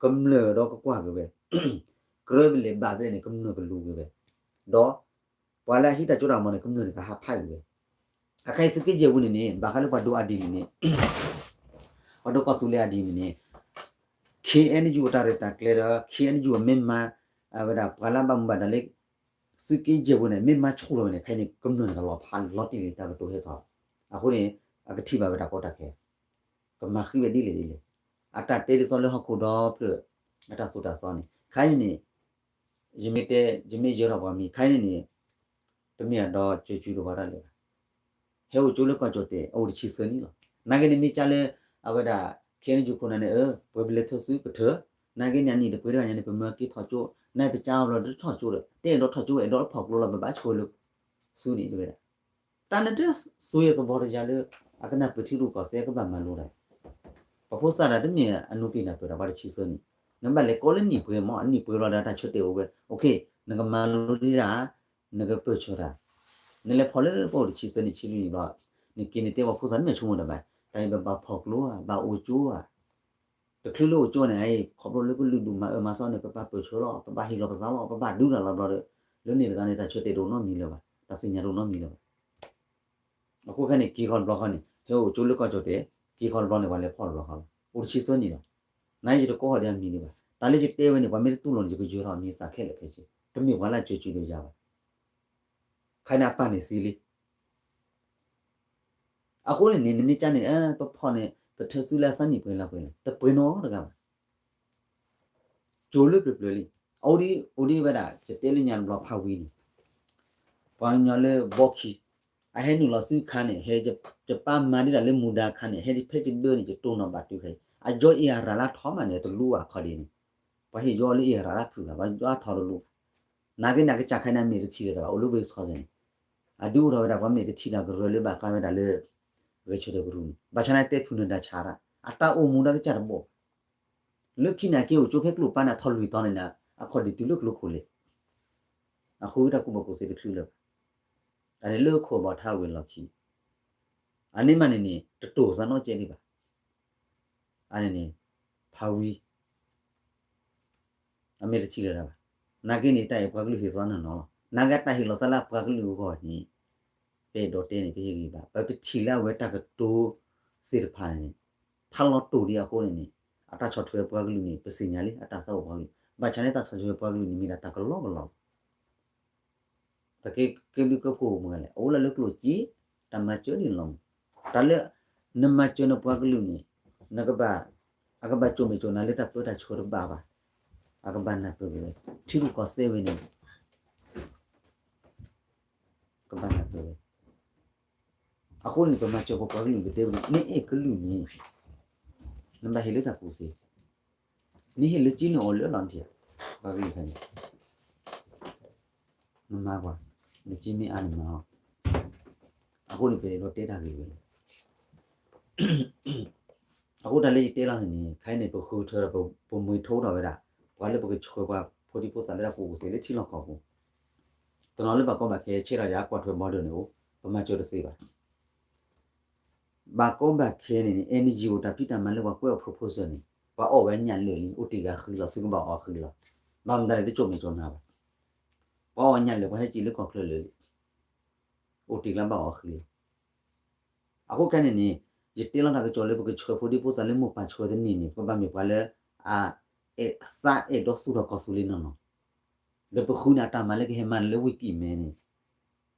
ကမျၢၢ်ဒီးကကွၢ်က့ၤဝဲ ကြၢးပလဲၤဘၣ်ဖဲန့ၣ် ကမျၢၢ်ကလူၤက့ၤဝဲ, ဒီး ပှၤလၢအဟံးတၢ်စိတၢ်ကမီၤန့ၣ် ကမျၢၢ်န့ၣ်ကဟးဖးက့ၤဝဲ. အခဲအံၤသုးက့ယဲၢ်ပူၤန့ၣ်န့ၣ် ဘၣ်ဃးလၢပှၤဒိးအဒံးန့ၣ်န့ၣ် ပှၤဒိးကီၢ်သူလ့ၤအဒံးန့ၣ်န့ၣ် K N U အတၢ်ရဲၣ်တၢ်ကျဲၤဒီး K N U အမ့ၢ်မၤ အဝဲဒၣ်ပှၤလၢအဘၣ်မူဘၣ်ဒါလၢ သုးက့ယဲၢ်ပူၤန့ၣ် မ့ၢ်မၤဆိထီၣ်ဝဲန့ၣ် ခဲအံၤန့ၣ် ကမျၢၢ်န့ၣ်ကလီၤဖးလီၤတံၢ်လံတၢ်ကတိၤဟဲထီၣ်. အဃိန့ၣ် အကထံၣ်ဘၣ်ဝဲဒၣ်ကီတၢ်ခဲ ကမၤဃံးဝဲဒ်လဲၣ်ဒ်လဲၣ်. အတၢ်တဲဒ်သိးလၢဟီၣ်ခိၣ်ဒီဖျၢၣ် အတၢ်သိၣ်တၢ်သီန့ၣ် ခဲအံၤန့ၣ် ယမ့ၢ်တဲ ယမ့ၢ်ယၢၤထီၣ်ပှၤမံၤ ခဲအံၤန့ၣ်န့ၣ် တမ့ၢ်အဒီးကၠၢၤကၠူၤဒီးပှၤတၢ်လၢာ်ဘၣ်. ဟဲအိၣ်ကၠိလၢကီၢ်ကၠီၣ်တဲာ် အအိၣ်တဆံသၢနံၣ်လီၤ. နာ်က့န့ၣ်မ့ၢ်ကၢ်လၢ အဝဲဒၣ် K N U ခိၣ်နၢ်န့ၣ် အၢ ပှဲၤပလဲၤထၢသုးပထၢ နာ်က့န့ၣ် အနံၣ်တပှဲၤတဘၣ်ညါန့ၣ် ပမၢက့ၤထီၣ်ကၠိ နာ်က့ပကၢ်အီၤဘျီတထီၣ်ကၠိဒီး တအဲၣ်ဒိးထီၣ်ကၠိ အဲၣ်ဒိးလၢဖီၣ်ကျိလီၤ ပဘၣ်ဆိလၢ သုးန့ၣ်တဝဲဒၣ်. တၢ်န့ၣ်တစိၤယဲၢ်သဘီတယၤလၢ အကနၢ်ပၢၢ်ထံရူၢ်ကီၢ်သဲးကဘၣ်မၤလိတၢ် ပှၤဖိသၣ်တၢ်တမ့ၢ်အနိးပ့ၤနၢ်ပၢၢ်တၢ် ပှၤတဆံသၢနံၣ်, နဘၣ်လဲၤကိးလၢနံၣ်ပှဲၤမး အနံၣ်ပှဲၤလီၤဒီးတၢ်ဆၢတဲာ်အိၣ်ဝဲ, နကမၤလိဒံးဒၣ်, နကပၢၢ်ဆၢတၢ်, နလဲၤဖီၣ်လၢပအိၣ်တဆံသၢနံၣ်ဆံလွံၢ်နံၣ်ဘျီ, နက့ၤနတဲပှၤဖိသၣ်တမ့ၢ်ဆိကမိၣ်တၢ်ဘၣ်, တၢ်အံၤပဘၣ်ဖီၣ်ကျိဧါ ဘၣ်အိၣ်ကၠိဧါ, တချုးလၢအိၣ်ကၠိန့ၣ် ခီဖျိလၢကလုာ်ဒူၣ်မၤအၢမၤသီန့ၣ် ပပာ်ပၢၢ်ဆၢလီၤ ပဘၣ်ဟ့ၣ်လီၤပသးလီၤ ပဘၣ်ဒုးတၢ်လီၤဘျီဒီး, လၢန့ၣ်တဂၤန့ၣ် တၢ်ဆၢတဲာ်တအိၣ်နီတမံၤလၢၤဘၣ် တၢ်သ့ၣ်ညါတအိၣ်နီတမံၤလၢၤဘၣ်. အဃိခဲန့ၣ် က့ၤခီတဘျီဃီန့ၣ် ဟဲအိၣ်ကၠိလၢကီၢ်ကၠီၣ်တဲာ်, က့ၤခီတဘျီန့ၣ် ပှၤလဲၤဖီၣ်တဘျီဃီလီၤ အိၣ်တဆံသၢနံၣ်လီၤ. နယတကိးဃီၤဒံးအမံၤဒံးဘၣ်, တၢ်လၢယတဲဝဲန့ၣ် ပှၤမ့ၢ်တတူၢ်လိာ်န့ၣ် ယကယၢၤထီၣ်အမံၤသးခဲလၢာ်ခဲဆ့, တမ့ၢ်ပှၤလၢအစၢၤစုဒီးယၤဘၣ်. ခဲန့ၣ်အပၢ်န့ၣ်သံလံ အဃိန့ၣ်န့ၣ် နမ့ၢ်ကန့ၣ် ပဖီၣ်န့ၣ် ပထၢစုလၢအသးနံၣ်ပှဲၤလၢပှဲၤလၢ တပှဲၤနီတဂၤဘၣ်. ကၠိၤလၢပျၢၤပျၢၤလံ, အအိၣ်ဒ်ဝဲဒၣ် ယတဲလၢညါတဘျီဖးဝံၤန့ၣ်, ပှၤကညီလၢဘီခံ, အဟဲနုာ်လီၤသုခါန့ၣ် ဟဲယပၢ်မၤဒံးတၢ်လၢမူဒါခါန့ၣ် ဟဲဒ်ဖဲယဒၢန့ၣ် ယတိၢ်နီၣ်ဘၣ်တုၤခဲအံၤ အယီအ့ၣ်အရၣ်လၢထီမးန့ၣ် တလူဘၣ်ခီဒ်န့ၣ်, ပှၤဟ့ၣ်ယီလၢအ့ၣ်အရၣ်လၢဖုးဂၤ ပှၤယီထီတလူ နာ်က့န့ၣ် အကစၢ်ခါန့ၣ် အမဲာ်တထံၣ်လၢၤတဘၣ် အိၣ်လၢပှၤဆီန့ၣ်, အဒုးအိၣ်ထီၣ်ဝဲဒၣ်ပှၤမဲာ်တထံၣ်တၢ်ကရၢလၢဘၣ်ဃးဝဲဒၣ်လၢ ဂဲၤဆၢထၢၣ်ကရူၢ်န့ၣ် ဘၣ်ဆၣ်န့ၣ်တဲဖုၣ်နၢၤတၢ်ဆါရၣ် အတၢ်အိၣ်မူဒီးကစၢ်တဘီၣ်, လၢခံန့ၣ်က့ၤအိၣ်ကၠိဖဲကျိဖးန့ၣ် ထီၣ်လွံၢ်သီန့ၣ်န့ၣ် အခီၣ်ဒံးတုၤလၢကျိခိၣ်လ့ၣ်, အဃိတၢ်ကူၣ်ဘၣ်ကူၣ်သ့တချုးလၢၤဘၣ်, တၢ်န့ၣ်လၢခိၣ်ဘီထါဝံၤလီၢ်ခံန့ၣ်, အန့ၣ်မးန့ၣ်န့ၣ် တတိၢ်သးနီတစဲးဒံးဘၣ် အန့ၣ်န့ၣ် ဖးဝံၤ အမဲာ်တထံၣ်လၢၤတၢ်ဘၣ်. နာ်က့န့ၣ် တၢ်အဲၣ်ပှၤကလုာ်ဟ့ၣ်သီနီၢ်နီၢ်လီၤ. နာ်က့တၢ်ဟ့ၣ်လီၤသးလၢပှၤကလုာ်အဂီၢ်န့ၣ် ပအဲၣ်ဒိးတဲန့ၣ် ပဟ့ၣ်ဂံၢ်ဘါ ပပထံၣ်လၢအဝဲတၢ်ကတိၤသ့ၣ်တဖၣ်န့ၣ် ဖးလီၤတိၢ်ဒံးအဃိန့ၣ်န့ၣ် အတၢ်ဆီၣ်ထွဲပှၤကလုာ်န့ၣ် ပသ့ၣ်ညါလံ အတၢ်သးအိၣ်ပှၤကလုာ် ဘၣ်ဆၣ်န့ၣ်တၢ်ဆီၣ်ထွဲပှၤကလုာ်န့ၣ် မ့ၢ်ဒၣ်တၢ်ကလီကလီ တၢ်ကဲကဲဘျုးကဲဖှိၣ်မ့ၢ်ဂ့ၤလဲၣ် အအိၣ်လၢလၢကျိၣ်စ့ တၢ်မၤစၢၤန့ၣ်လီၤမး. တၢ်လၢ နမၤစၢၤနပှၤကလုာ်န့ၣ် နကဘၣ် အကဘၣ်ကၠိၣ်မဲာ်ကၠိၣ်နါလၢတၢ်ပၢတၢ်ဆှၢတဘၣ်ဘၣ်. အကဘၣ်နၢ်ပၢၢ်က့ၤဝဲ ထံရူၢ်ကီၢ်သဲးဝဲန့ၣ် ကဘၣ်နၢ်ပၢၢ်ဝဲ အဃိန့ၣ် ပမၤစၢၤပပှၤကလုာ်ပတဲဝဲန့ၣ် နအဲၣ်ကလုာ်န့ၣ် နဘၣ်ဟ့ၣ်လၢတၢ်ကူၣ်သ့, နဟ့ၣ်လၢကၠ့နအီၣ်လၢလီၤတံၢ်, ပှၤကလုာ်ဖဲန့ၣ် နမၤကွၢ်, နကၠ့မ့ၢ်အါန့ၣ်မၤအီၤ, အဃိန့ၣ် ပအဲၣ်ဒိးတဲတၢ်ဂ့ၢ်ဝဲန့ၣ် အဃိတၢ်လၢယတဲလီၤန့ၣ်န့ၣ် ခဲအံၤန့ၣ် ပဃုထၢဒီး ပမှံၤထီၣ်ထီၣ်ဝဲဒၣ် ပှၤလၢပကဆှၢပှၤဖိဒံဖိသၣ်လၢတၢ်ကူၣ်ဘၣ်ကူၣ်သ့လၢထံလီၢ်ကီၢ်ပူၤ, တနီၤလၢဘၣ်ကီဘၣ်ခဲဆဲးဒီးယၤကွၢ်ထွဲ border န့ၣ်အိၣ်, ပမၤစၢၤတသ့ဘၣ်. ဘၣ်ကီဘၣ်ခဲန့ၣ်န့ၣ် NGO တၢ်ဖံးတၢ်မၤလၢပှၤကွဲးအီၤ proposal န့ၣ် ပှၤအီၣ်ဝဲညၣ်လၢာ်လံ အိၣ်တ့ၢ်ဂၤဃံလီၤ သုကဘၣ်အီၣ်ဃံလီၤ. ဘၣ်မတၤလဲၣ်တကၠိၣ်မဲာ်ကၠိၣ်နါဘၣ်. ပှၤအီၣ်ညၣ်လၢာ် ပှၤဟဲက့ၤလၢကီၢ်ချၢလၢာ်လံ အိၣ်တ့ၢ်ကျါဘၣ်အီၣ်ဃံလီၤ. အဃိခဲန့ၣ်န့ၣ် ယတဲလီၤတၢ်ကစီၣ်လၢပကဆှၢဖိဒံဖိသၣ်လၢမိၢ်ပၢ်ဆှၢတန့ၢ်န့ၣ် ပကဘၣ်မ့ၢ်ပှၤလၢ အ သးအဲၣ်ဒိးသူၣ်ထီၣ်ကီၢ်သူလ့ၤနီၢ်နီၢ်, ဒီးပဃုန့ၢ်အတၢ်မၤလၢကဟဲမၤလၢဝံၤကံၢ်မဲန့ၣ်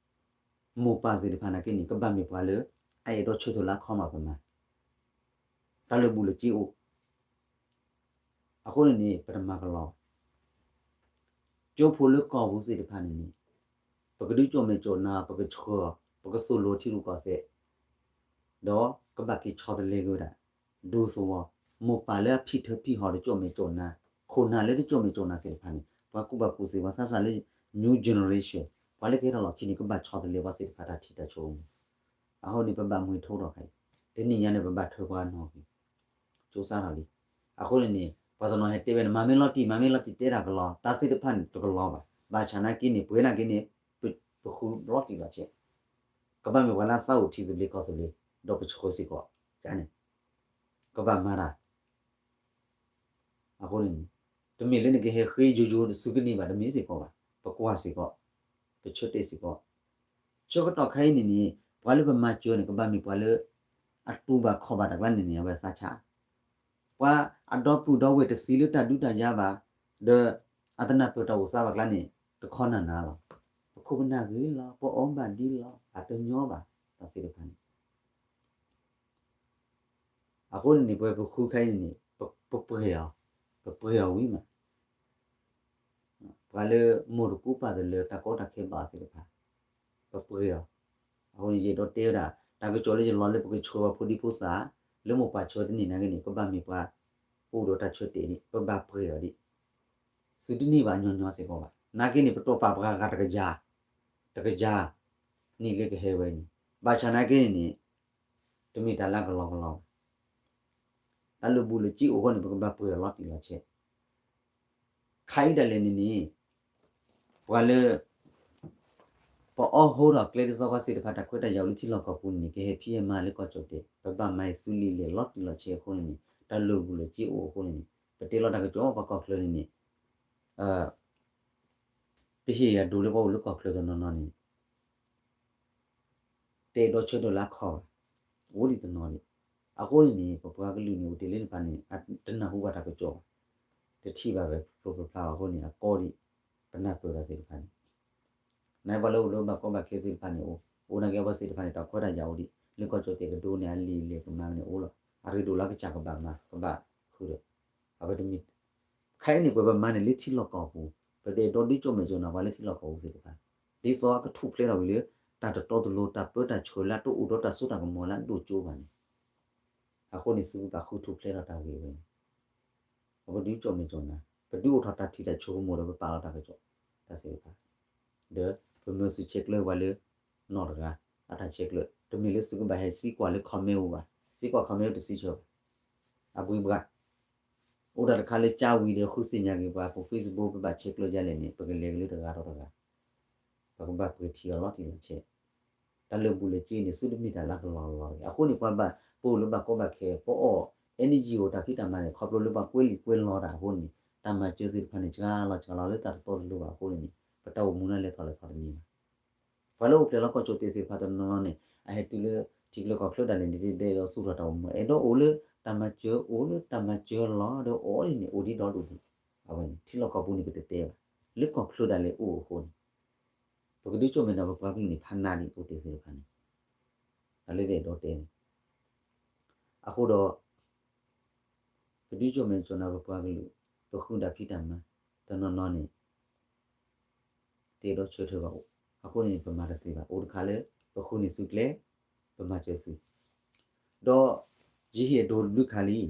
မိၢ်ပၢ်သ့ၣ်တဖၣ်နာ်က့န့ၣ် ကဘၣ်မ့ၢ်ပှၤလၢ အအဲၣ်ဒိးဆၢထၢၣ်လၢအခီမးပမၤ တၢ်လၢာ်ဘူၣ်လၢာ်စ့အိၣ် အဃိန့ၣ်န့ၣ် ပတမၤကလီ ကၠိဖိလၢကီၢ်ပူၤသ့ၣ်တဖၣ်န့ၣ်န့ၣ် ပကဒုးကၠိၣ်မဲာ်ကၠိၣ်နါ ပကဆှၢ ပကသိၣ်လိထံရူၢ်ကီၢ်သဲး ဒီးကဘၣ်က့ၤဆီတလဲက့ၤဝဲဒၣ် ဒူသဝီ မိၢ်ပၢ်လၢအဖံးထၢဖံးဟီၣ်တကၠိၣ်မဲာ်ကၠိၣ်နါ ခိၣ်နၢ်လၢတကၠိၣ်မဲာ်ကၠိၣ်နါသ့ၣ်တဖၣ်န့ၣ် ပှၤကူၣ်ဘၣ်ကူၣ်သ့ ပှၤသးစၢ်လၢ new generation ပှၤလၢကဟဲထီၣ်လီၢ်ခံန့ၣ် ကဘၣ်ဆီတလဲပှၤသ့ၣ်တဖၣ်တၢ်ထံၣ်တၢ်ဆိကမိၣ် အဃိန့ၣ် ပဘၣ်မှံၤထီၣ်ထီၣ်ခဲအံၤ တနံၣ်ညါန့ၣ် ပဘၣ်ထၢပှၤနီၢ်က့ၤ ကၠိစါထီၣ်လံ. အဃိန့ၣ်န့ၣ် ပှၤတနီၤဟဲတဲဝဲန့ၣ် မၤမ့ၢ်လီၤတံၢ် မၤမ့ၢ်လီၤတံၢ်တဲတၢ်ကလီ တၢ်သ့ၣ်တဖၣ်န့ၣ်တကလီဘၣ်. ဘၣ်ဆၣ်နာ်က့န့ၣ် ပဝဲနာ်က့န့ၣ် ပဃုလီၤတံၢ်လီၤဆဲး ကဘၣ်မ့ၢ်ပှၤလၢအသးအိၣ်ထံသဘျ့ကီၢ်သဘျ့ ဒီးပဆှၢစ့ၢ်ကီး န့ၣ် ကဘၣ်မၤတၢ် အဃိန့ၣ်န့ၣ် တမ့ၢ်လၢနကဟဲဃ့ယိယိသုကန့ၢ်ဘၣ် တမ့ၢ်စ့ၢ်ကီးဘၣ်. ပကွၢ်စ့ၢ်ကီး ပဆၢတဲာ်စ့ၢ်ကီး ဆၢကတီၢ်ခဲအံၤန့ၣ်န့ၣ် ပှၤလၢပမၤစၢၤန့ၣ် ကဘၣ်မ့ၢ်ပှၤလၢ အတူၢ်ဘၣ်ခီၣ်ဘၣ်တၢ်ကျါန့ၣ်န့ၣ် အဝဲသးဆး ပှၤအဒီပုၢ်ဒီဝဲၢ်တသံလၢတၢ်ဒုးတၢ်ယၤဘၣ် ဒီးအတနၢ်ပၢၢ်တၢ်အိၣ်သးဘၣ်ကျါန့ၣ် တခီနၢ်နၢ်လီၤ. ပခိၣ်ပနၢ်ဂ့ၤလီၤ ပအီၣ်ဘၣ်ဒ်လီၤ အတညီဘၣ် တၢ်သ့ၣ်တဖၣ်န့ၣ် အဃိန့ၣ်န့ၣ် ပဝဲပဃုခဲအံၤန့ၣ်န့ၣ် ပပှဲၤအီၤ ပပှဲၤအီၤဝံၤမး ပှၤလၢမိၢ်တကူပၢ်တလၢ တၢ်ကီတၢ်ခဲဘၣ်အီၤသ့ၣ်တဖၣ် ပပှဲၤအီၤ အဃိန့ၣ် ယအဲၣ်ဒိးတဲဝဲဒၣ် တၢ်ကစီၣ်လၢယလီၤလၢပကဆှၢပှၤဖိဒံဖိသၣ် လၢမိၢ်ပၢ်ဆှၢတန့ၢ်နာ်က့န့ၣ် ကဘၣ်မ့ၢ်ပှၤ အိၣ်ဒီးတၢ်ဆၢတဲာ်န့ၣ် ပဘၣ်ပှဲၤအီၤဒံး သုတန့ၢ်ဘၣ်ညီညီစ့ၢ်ကီးဘၣ်. နာ်က့န့ၣ် ပတီၢ်ပာ်ပှၤဂၤတကယၤ တကယၤ နံၣ်လၢကဟဲဝဲန့ၣ် ဘၣ်ဆၣ်နာ်က့န့ၣ်န့ၣ် တမ့ၢ်တၢ်လၢကလီကလီဘၣ်. တၢ်လၢာ်ဘူၣ်လၢာ်စ့အိၣ်အဃိန့ၣ် ပကဘၣ်ပှဲၤအီၤလီၤတံၢ်လီၤဆဲး ခါအံၤဒၣ်လဲာ်န့ၣ်န့ၣ် ပှၤလၢ ပအီၣ်ဟိထီၣ်ကျဲဒ်သိးပှၤသ့ၣ်တဖၣ် တၢ်ခွဲးတၢ်ယာ်အိၣ်လၢထံလီၢ်ကီၢ်ပူၤန့ၣ်န့ၣ် ကဟဲဖံးဟဲမၤလၢကီၢ်ကၠီၣ်တဲာ် ပဘၣ်မၤအံၤသုလံာ်လဲၢ်လီၤတံၢ်လီၤဆဲးအဃိန့ၣ်န့ၣ် တၢ်လၢာ်ဘူၣ်လၢာ်စ့အိၣ်အဃိန့ၣ်န့ၣ် ပတဲလီၤတၢ်ကစီၣ်ပှၤကီၢ်ချၢန့ၣ်န့ၣ် ပဟ့ၣ်အဒိလၢပှၤအိၣ်လၢကီၢ်ချၢတနီၤနီၤန့ၣ် တအဲၣ်ဒိးဆၢထၢၣ်လၢအခီၣ်ဘၣ်, အိၣ်ဒံးတနီၤဒံး. အဃိန့ၣ်န့ၣ် ပပှၤကလုာ်န့ၣ် အိၣ်တ့ၢ်လၢတဖၣ်န့ၣ် တနၢ်ဟူဘၣ်တၢ်ကစီၣ်ဘၣ်, တထံၣ်ဘၣ်ဝဲဖျိဖျိဖျါအဃိန့ၣ် အကီဒံး ပနၢ်ပၢၢ်တၢ်သ့ၣ်တဖၣ်န့ၣ် နပှၤလၢအိၣ်လၢဘၣ်ကီဘၣ်ခဲသ့ၣ်တဖၣ်န့ၣ် အိၣ်နာ်က့အဝဲသ့ၣ်တဖၣ်န့ၣ် တၢ်ခွဲးတၢ်ယာ်အိၣ်ဒံး လၢကီၢ်ကၠီၣ်တဲာ်ကဒိန့ၣ် အလံာ်လဲၢ်ကမၤန့ၣ်အိၣ်လီၤ. အရ့ဒိၣ်လၢကစၢ်ကဘၣ်မၤ ကဘၣ်ဃုာ်ဒီး အဝဲတမ့ၢ် ခဲအံၤန့ၣ် ပဝဲပမၤန့ၣ်လၢထံလီၢ်ကီၢ်ပူၤ ပတအဲၣ်ဒိးဒုးကၠိၣ်မဲာ်ကၠိၣ်နါပှၤလၢထံလီၢ်ကီၢ်ပူၤသ့ၣ်တဖၣ် ဒ်သိးကထူၣ်ဖျဲးထီၣ်ဝံၤလၢ တၢ်တတီတလိၤ တၢ်ပၢတၢ်ဆှၢလၢအတအိၣ်ဒီးတၢ်စိတၢ်ကမီၤလၢအဒိၣ်ကၠိဘၣ်န့ၣ် အဃိန့ၣ် သုကဘၣ်ဃုထူၣ်ဖျဲးထီၣ်တၢ်ဂ့ၢ်ဝဲန့ၣ် ပဒုးကၠိၣ်မဲာ်ကၠိၣ်နါ ပဒုးအိၣ်ထီၣ်တၢ်ထံၣ်တၢ်ဆိကမိၣ်ဒီးပပာ်လီၤတၢ်ကစီၣ် တၢ်သ့ၣ်တဖၣ် ဒီးပမၢသုးဆဲးကျၢပှၤလၢ နီၢ်တဂၤ အတၢ်ဆဲးကျၢ တမ့ၢ်လၢသုကဘၣ်ဟဲသံကွၢ်လၢ comment အိၣ်ဘၣ်, သံကွၢ် comment တစံးဆၢဘၣ်. အဘှံးဘှါ အိၣ်ဒၣ်တခါလၢကၢဝံၤဒီးဃုသ့ၣ်ညါက့ၤပှၤ ပ Facebook ပဘၣ်ဆဲးကျၢယါလဲၣ်န့ၣ် ပကလဲၤက့ၤလၢတဂၤဒီးတဂၤ ပကဘၣ်ပှဲၤထံအီၤလီၤတံၢ်လီၤဆဲး တၢ်လၢာ်ဘူၣ်လၢာ်စ့န့ၣ် သုတမ့ၢ်တၢ်လၢကလီကလီတဂ့ၤ. အဃိန့ၣ် ပှၤဘၣ် ပအိၣ်လၢဘၣ်ကီဘၣ်ခဲ ပအီၣ် energy အိၣ်တၢ်ဖံးတၢ်မၤန့ၣ် ခီဖျိလၢပှၤကွဲးလံာ်ကွဲးလီၤတၢ်အဃိန့ၣ် တၢ်မၤစၢၤသ့ၣ်တဖၣ်န့ၣ် စှၤလီၤစှၤလီၤလၢတၢ်တတီတလိၤဘၣ်အဃိန့ၣ်န့ၣ် ပတၢ်အိၣ်မူန့ၣ်လဲၤထီၣ်လဲၤထီၣ်တန့ၢ်ဘၣ်. ပှၤလၢအိၣ်ဖျဲၣ်လီၤကီၢ်ကၠီၣ်တဲာ်သ့ၣ်တဖၣ်တနီၤနီၤန့ၣ် အဟဲတုၤလၢထံချၢကီၢ်ချၢဒၣ်လဲာ်န့ၣ် ဒ်သိးသူၣ်ထီၣ်တၢ်အိၣ်မူ အဲၣ်ဒိးအိၣ်လၢတၢ်မၤစၢၤ အိၣ်လၢတၢ်မၤစၢၤလီၤဒီးအီၤဒ်န့ၣ် အိၣ်ဒံးဒီဒူၣ်ဒံး. အဝဲန့ၣ် ထံလီၢ်ကီၢ်ပူၤန့ၣ်ပတတဲဘၣ်. လၢကီၢ်ချၢဒၣ်လဲာ်အိၣ်အဃိန့ၣ် ပကဒုးကၠိၣ်မဲာ်ဒီးပပှၤကလုာ်န့ၣ် ဖးနးဒံးအိၣ်တ့ၢ်သ့ၣ်တဖၣ်န့ၣ် တၢ်လၢပအဲၣ်ဒိးတဲန့ၣ် အဃိဒီး ပဒုးကၠိၣ်မဲာ်ကၠိၣ်နါပပှၤကလုာ် ပဃုတၢ်ဖံးတၢ်မၤ တနီၤနီၤန့ၣ် တအဲၣ်ဒိးဆၢထၢၣ်ဘၣ်အိၣ် အဃိန့ၣ် ပမၤတသ့ဘၣ်. အိၣ်တခါလၢ ပဃုန့ၢ်သုကျဲ ပမၤစၢၤသု ဒီးယဟ့ၣ်အဒိတဘျုးခါလံ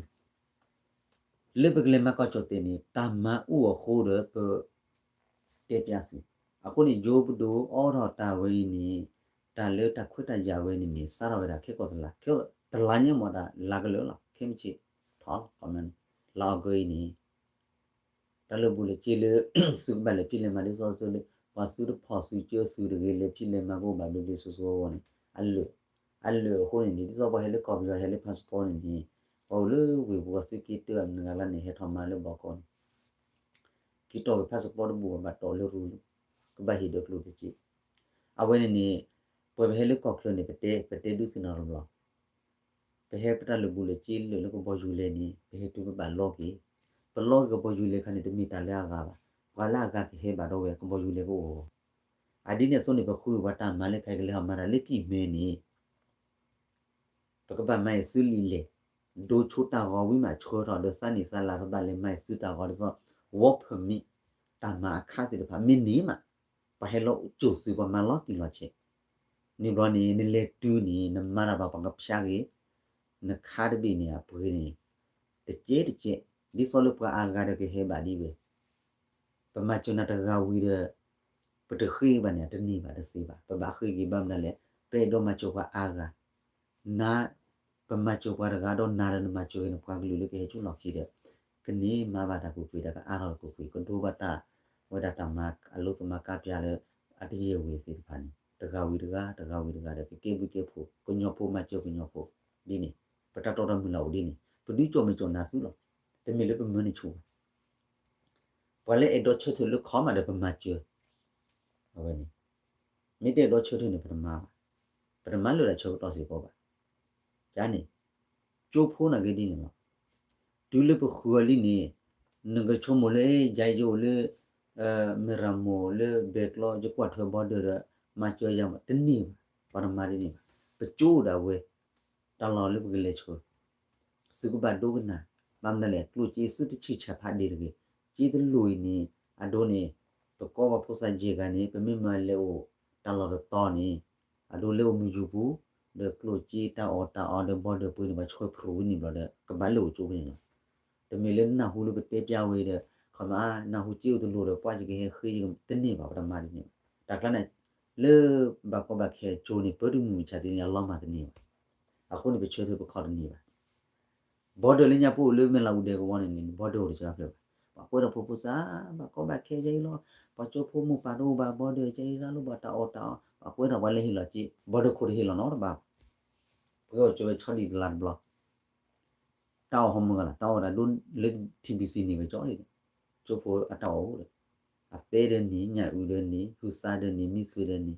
လၢပကလဲၤမၤကီၢ်ကၠီၣ်တဲာ်န့ၣ် တၢ်မၤအိၣ်အဃိဒီးပ တဲပျးသု အဃိန့ၣ် ယိၤပဒိၣ်အိးထီၣ်တၢ်ဝဲအံၤန့ၣ် တၢ်လၢတၢ်ခွဲးတၢ်ယာ်ဝဲန့ၣ်န့ၣ် စးထီၣ်ဝဲဒၣ်ခဲကိာ်တလါ ခဲတလါညါမ့ၢ်ဒၣ်လါကလၢာ်လီၤ ခဲမုၢ်ဆ့ၣ်ထီၣ်လီၤ လါအီကူးအံၤန့ၣ် တၢ်လၢာ်ဘူၣ်လၢာ်စ့လၢ သုကဘၣ်လဲၤဖံးလဲၤမၤဒ်သိးသုလၢ ပှၤသုတဖိးသုကၢသုတဂ့ၤ လဲၤဖံးလဲၤမၤကအိၣ်ဘၣ်ဘျ့ဘျ့ဆှီဆှီအဂီၢ်န့ၣ် အလၢာ် အလၢာ်အဃိန့ၣ်န့ၣ် ဒ်သိးပှၤဟဲလၢကီၢ်ပယီၤဟဲလၢ passport န့ၣ်န့ၣ် ပှၤအိၣ်လၢဝ့ၢ်ပူၤပှၤသုးက့တၢၢ်မတၤဂၤလၢန့ၣ် ဟဲထီၣ်မၤလၢဘီကီၢ်န့ၣ် က့ၤတီၢ်က့ၤ passport တဘူၣ်ဘၣ်တီၢ်လၢရူၤ ကဘၣ်ဟ့ၣ်ဒီးကျိၣ်တစ့ အဝဲန့ၣ်န့ၣ် ပှၤပဟဲလၢကီၢ်ချၢန့ၣ် ပတဲ ပတဲဒုးသ့ၣ်နီၣ်တဘျီ ပဟဲပတၢ်လၢာ်ဘူၣ်လၢာ်စ့လၢာ်လၢကဘီယူၤလဲၣ်န့ၣ် ပဟဲတုၤပဘၣ်လီက့ၤ ပလီက့ၤကဘီယူၤလဲၣ်ခါန့ၣ် တမ့ၢ်တၢ်လၢအဂၤဘၣ် ပှၤလၢအဂၤကဟဲဘၣ်ဒီးဝဲကဘီယူၤလဲၣ်ကအိၣ်အဂီၢ် အဒ်န့ၣ်အသိးန့ၣ် ပဃုပှၤတၢ်မၤလၢခဲအံၤကလဲၤဟီၣ်မၤတၢ်လၢကံၢ်မဲန့ၣ် ပကဘၣ်မၤအံၤသုလံာ်လဲၢ် ဒိဆိတၢ်ဂီၤဝံၤမးဆှၢထီၣ်ဒီးသးနံၣ်သးလါ ပဘၣ်လဲၤမၤအံၤသုတၢ်ဂီၤဒ်သိး work permit တၢ်မၤအခါသ့ၣ်တဖၣ် မ့ၢ်န့ၢ်မး ပှၤဟဲလီၤကၠိၣ်သု ပှၤမၤလီၤတံၢ်လီၤဆဲး န့ၣ်ဘျီန့ၣ် နလဲၤတုၤန့ၣ် နမၤတၢ်ဘၣ်ပှၤကဖျါက့ၤ နခါတဘ့ၣ်န့ၣ် အပှ့ၤန့ၣ် တကဲတကဲ ဒ်သိးလၢပှၤအါဂၤဒီးကဟဲဘၣ်ဒ်ဝဲ ပမၤစၢၤနၤတဂၤဝံၤဒီး ပတဃ့ဘၣ်န့ၣ် တန့ၢ်ဘၣ်တသ့ဘၣ် ပဘၣ်ဃ့က့ၤဘၣ်မနုၤလဲၣ် ပအဲၣ်ဒိးမၤစၢၤပှၤအါဂၤ နၤ ပမၤစၢၤပှၤတဂၤဒီးနၤဒီးနမၤစၢၤက့ၤနပှၤကလုာ်လၢကဟဲဆူလီၢ်ခံဒီး ကန့ၢ်မၤဘၣ်တၢ်ကူၣ်ကွံာ်ဒီးကအါထီၣ်တၢ်ကူၣ်ကွံာ် ကဒိဘၣ်တၢ်ဝဲဒၣ်တၢ်မၤအလိသမားကါပျၢ်လၢ အတယဲၢ်ဝ့ၤသ့ၣ်တဖၣ်န့ၣ် တဂၤဝံၤတဂၤ တဂၤဝံၤတဂၤဒီး ကကဲဘျုးကဲဖှိၣ် ကညီဖိမၤစၢၤကညီဖိ ဒ်န့ၣ် ပတၢ်တီတၢ်မုၢ်လၢ်အိၣ်ဒ်န့ၣ် ပဒုးကၠိၣ်မဲာ်ကၠိၣ်နါသုလီၤ တမ့ၢ်လၢပမၢန့ၢ်ဆိဘၣ် ပှၤလၢအဲၣ်ဒိးဆၢထၢၣ်လၢခီမးဒီးပမၤစၢၤ အဝဲန့ၣ် မ့ၢ်တအဲၣ်ဒိးဆၢထၢၣ်န့ၣ် ပတမၤဘၣ် ပတမၤလၢတၢ်ဆၢကတီၢ်စ့ၢ်ကီးဘၣ် ကန့ၣ် ကၠိဖိနာ်က့ဒ်န့ၣ်လီၤ တုၤလၢပဃုအီၤလံန့ၣ် နကဆိကမိၣ်လၢ ယၤယအိၣ်လၢ မ့ၢ်ရမိၢ်လၢဘဲကျီ ယကွၢ်ထွဲဘီဒၢးဒီး မၤစၢၤယၤမး တန့ၢ်ဘၣ် ပှၤတမၤဒ်န့ၣ်ဘၣ် ပကၠိဒၣ်ဝဲ တၢ်လီၢ်လၢပကလဲၤဆှၢ သုကဘၣ်ဒိကနၣ် ဘၣ်မနုၤလဲၣ် ကျိၣ်စ့သုတဆံၣ်ဆါဖးဒ့ၣ်တဂ့ၤ စ့တလိၣ်အံၤန့ၣ် အဒိန့ၣ် ပကိးပှၤဖိသၣ်ယဲၢ်ဂၤန့ၣ် ပမ့ၢ်မၤလဲၤအိၣ်တၢ်လီၢ်တတီၤန့ၣ် အဒိလဲၤအိၣ်မုၢ်ယူၤပူၤ ဒီးကျိၣ်စ့တၢ်အီၣ်တၢ်အီဒီးဘီဒၢးပှ့ၤန့ၣ် ပှၤဆှၢဖရူးဝံၤန့ၣ်ဘျီဒီး ကဘၣ်လဲၤအိၣ်ကၠိဖဲန့ၣ်လီၤ တမ့ၢ်လၢနၢ်ဟူလၢပတဲပျါဝဲဒီး ခီမး နၢ်ဟူစ့အိၣ်တလိၣ်ဒီး ပှၤယကဟဲဃ့ယကတန့ၢ်ဘၣ် ပတမၤဒ်န့ၣ်ဘၣ် တၢ်ကျါန့ၣ် လၢဘၣ်ကီဘၣ်ခဲကၠိန့ၣ် ပၢတမုၢ်မုၢ်ဆါတနံၤ အလီၤမၢ်တန့ၢ်ဘၣ် အဃိန့ၣ် ပဆၢထၢၣ်ပခီၣ်တန့ၢ်ဘၣ် ဘီဒၢးလၢညါပအိၣ်လၢမဲၢ်လးအူဒဲကဝီၤန့ၣ်န့ၣ် ဘီဒၢးအိၣ်တစှၤဖျၢၣ်ဘၣ်. ပှၤကွဲးထီၣ်ဖိဖိစး ဘၣ်ကီဘၣ်ခဲကဲအံၤလီၤ. ပှၤကၠိဖိမိၢ်ပၢ်တအိၣ်ဘၣ် ဘီဒၢးကဲအံၤစးလိၣ်ဘၣ်တၢ်အီၣ်တၢ်အီ, ပှၤကွဲးထီၣ်ပှၤလၢဟ့ၣ်လီၤက့ၤ ဘီဒၢးခိၣ်တဟ့ၣ်လီၤနီတဘၣ်. ပှၤအီၣ်ကၠိဝဲဆီဒံၣ်တလါတဘျီ တၢ်အီၣ်ဟီမုၢ်ဂၤလီၤ တၢ်အီၣ်တၢ်ဒိလၢ ထံဘံၣ်စံၣ် န့ၣ်ဝဲကၠီလံ, ကၠိဖိအတၢ်အီၣ်အိၣ်ဒီး အပဲဒၢးန့ၣ် ညၣ်အုးဒၢးန့ၣ် ဟုသါဒၢးန့ၣ် မံသွံးဒၢးန့ၣ်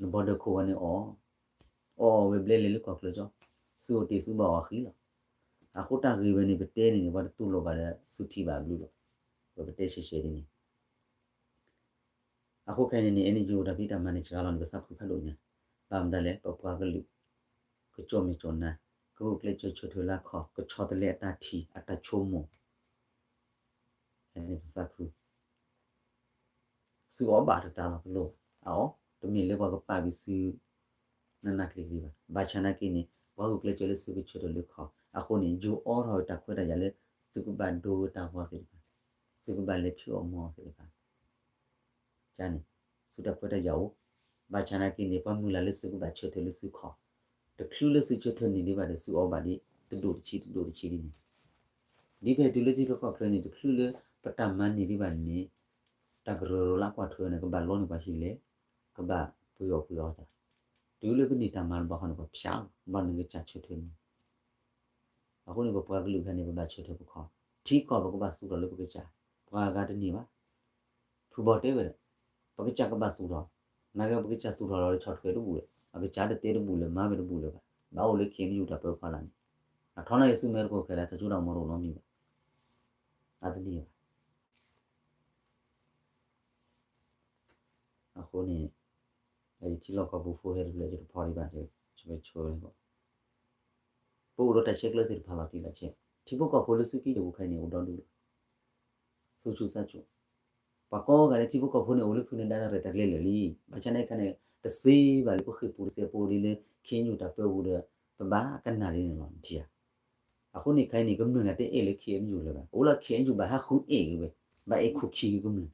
နဘီဒၢးခိၣ်ဝဲန့ၣ်အီၣ်, အီၣ်ဝဲဘျဲလဲၤလၢကီၢ်ချၢကၠီ, စုအိၣ်တ့ၢ်စုဘၣ်အီၣ်ဃံလီၤ. အဃိတၢ်ဂ့ၢ်ဝဲန့ၣ် ပတဲန့ၣ်န့ၣ် ပှၤတတူၢ်လိာ်ဘၣ်ဒီး စုထံၣ်ဘၣ်အဘျုးလီၤ. ပတဲရှဲရှဲဒ်န့ၣ် အဃိခဲအံၤန့ၣ်န့ၣ် အဲၣ်နံၣ်ကၠံ အိၣ်တၢ်ဖံးတၢ်မၤန့ၣ် စှၤလီၤန့ၣ် ပသးခုဖးဒိၣ်ညါ, ဘၣ်မတၤလဲၣ် ပပှၤကလုာ် ကကၠီၣ်မဲာ်ကၠီၣ်နါ, ကဂုာ်ကျဲးစၢးဆၢထၢၣ်လၢအခီၣ်, ကဆီတလဲအတၢ်ထံၣ် အတၢ်ဆိကမိၣ်, ပသးခု စုအီၣ်ဘၣ်တတၤလီၤတလိၣ်, အအီၣ် တမ့ၢ်လၢပှၤကပာ်ဘၣ်စု နးနးကျံၤကျံၤဘၣ်. ဘၣ်ဆၣ်နာ်က့န့ၣ် ပှၤဂုာ်ကျဲးစၢးလၢစုကဆၢထၢၣ်လၢခီၣ်, အဃိန့ၣ် ယိၤအီထီၣ်ဝဲတၢ်ခွဲးတၢ်ယာ်လၢ စုကဘၣ်ဒိဝဲတၢ်ဂီၤသ့ၣ်တဖၣ်, စုကဘၣ်လဲၤဖံးအီၣ်မၤအီၣ်သ့ၣ်တဖၣ် န့ၣ် စုတၢ်ခွဲးတၢ်ယာ်အိၣ်, ဘၣ်ဆၣ်နာ်က့န့ၣ် ပှၤမုၢ်လၢ်လၢစုကဘၣ်ဆၢထၢၣ်လၢစုခီၣ်, တချုးလၢစုဆၢထၢၣ်န့ၢ်ဒံးဘၣ်ဒီး စုအီၣ်ဘၣ်ဒ် တဒိၣ်တဆံ တဒိၣ်တဆံဒ်န့ၣ်, ဒ်ဖဲတုၤလၢထံလီၢ်ကီၢ်ချၢန့ၣ် တချုးလၢပတၢ်မၤန့ၢ်ဒံးဘၣ်န့ၣ် တၢ်ကရၢကရိလၢအကွၢ်ထွဲန့ၣ် ကဘၣ်လီန့ၢ်ပှၤဟံၣ်လဲၢ်, ကဘၣ်ပှ့ၤအီၣ်ပှ့ၤအီတၢ်, တုၤလၢပန့ၢ်တၢ်မၤတဘျီဃီန့ၣ် ပှၤဖၠးလီၤ ဘၣ်နကစၢ်ဆၢထၢၣ်န့ၣ် အဃိန့ၣ် ပပှၤကလုာ်ခဲအံၤန့ၣ် ပဘၣ်ဆၢထၢၣ်ပခီၣ်, ထံကီၢ်ပကဘၣ်သူၣ်ထီၣ်လၢပကစၢ်, ပှၤဂၤတန့ၢ်ဘၣ်. ဖုဘီတဲဝဲဒၣ်, ပကစၢ်ကဘၣ်သူၣ်ထီၣ်, နာ်က့ပကစၢ်သူၣ်ထီၣ်လီၤလၢဆီၣ်ထွဲတဘူၣ်လၢၤ, ပကစၢ်တတဲတဘူၣ်လၢၤ, မၤဝဲတဘူၣ်လၢၤဘၣ်, ဘၣ်အိၣ်လၢ ခ့ၣ်အဲၣ်ယူၣ် တၢ်ပၢဖီလာ်န့ၣ်, အထီနာ်က့ စုမဲတကိးခဲလၢာ် တၢ်စိတၢ်ကမီၤတအိၣ်နီတမံၤဘၣ်, အတန့ၢ်ဘၣ်. အဃိန့ၣ် ယထံလီၢ်ကီၢ်ပူၤဖိဟဲတဖျၢၣ် ယတဖီၣ်ဒံးဘၣ်, ယကဆိလီၤ, ပအိၣ်ဒီးတၢ်ဆဲးကျၢသ့ၣ်တဖၣ်လီၤတံၢ်လီၤဆဲး, ထံဖိကီၢ်ဖိလၢသုးက့ယဲၢ်ပူၤခဲအံၤန့ၣ် အိၣ်ဒီဒူၣ်လီၤ. သူၣ်ဆူၣ်သးဆူၣ်, ပှၤကိးဂၤဒဲးထံဖိကီၢ်ဖိန့ၣ် အိၣ်လၢဖုန့ၣ်ဒါတၢ်ရဲၣ်တၢ်ကျဲၤလၢာ်လံ, ဘၣ်ဆၣ်နာ်က့န့ၣ် တသ့ဘၣ်လၢပဃ့ၢ်ပူၤတသ့ ပအိၣ်ဒ်လၢ ခ့ၣ်အဲၣ်ယူၣ် တၢ်ပၢပူၤဒီး ပဘၣ်ကနၣ်ဒ်န့ၣ်လီၤ နထံၣ်ဧါ. အဃိန့ၣ်ခဲအံၤန့ၣ် ကမျၢၢ်န့ၣ် တအဲၣ်လၢ ခ့ၣ်အဲၣ်ယူၣ် လၢၤဘၣ်, အိၣ်လၢ ခ့ၣ်အဲၣ်ယူၣ် ဘၣ်ဟးဃုအဲၣ်ဂ့ၤဝဲ, ဘၣ်အဲၣ်ခူၣ်ခံကမျၢၢ်,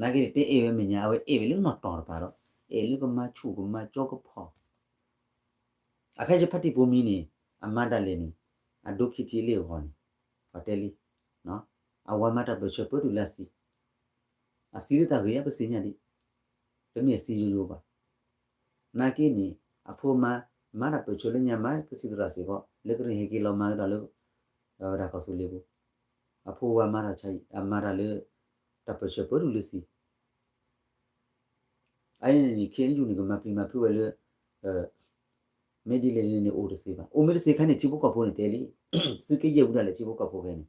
နာ်က့န့ၣ် တအဲၣ်ဝဲမဲာ်ညါ အဝဲအဲၣ်ဝဲလၢနီၢ်တီၢ်တပၤဒီး အဲၣ်လၢကမၤဆူၣ်ကမၤကၠီကဖီၣ် အခါယဖါတံၢ်ဖိမံၤန့ၣ် အမါဒၣ်လဲာ်န့ၣ် အဒိခံထံလ့ၣ်အဂီၢ်န့ၣ် ပှၤတဲလံ, အဝၤမၤတၢ်ပၢၢ်ဆၢပၢတုၤလၢအသံ, အသံလၢတၢ်ဂ့ၢ်ဧါ ပသ့ၣ်ညါဒံး, တမ့ၢ်အသံယိယိဘၣ်. နာ်က့န့ၣ် အဖိမါ မၤတၢ်ပၢၢ်ဆၢလၢညါ မၤကသံၣ်သရၣ်စ့ၢ်ကီး လၢကရ့ၣ်ဟဲက့ၤလီၤမၤကဒီးလၢ ဝဲဒၣ်ကီၢ်သူလ့ၤပူၤ, အဖိဝၤမၤတၢ်ဆါအံၤ အမၤတၢ်လၢ တၢ်ပၢၢ်ဆၢပၢတုၤလၢသံ အန့ၣ်န့ၣ် ခ့ၣ်အဲၣ်ယူၣ် န့ၣ် ကမၤပျံၤမၤဖုးဝဲလၢ မ့ၢ်ဒ်လဲၣ်န့ၣ် အိၣ်တသ့ဘၣ်. အိၣ်မ့ၢ်တသ့ခါန့ၣ် ထံဖိကီၢ်ဖိန့ၣ်တဲလံ, သုးက့ယဲၢ်ဝံၤဒၣ်လဲာ် ထံဖိကီၢ်ဖိဖဲန့ၣ်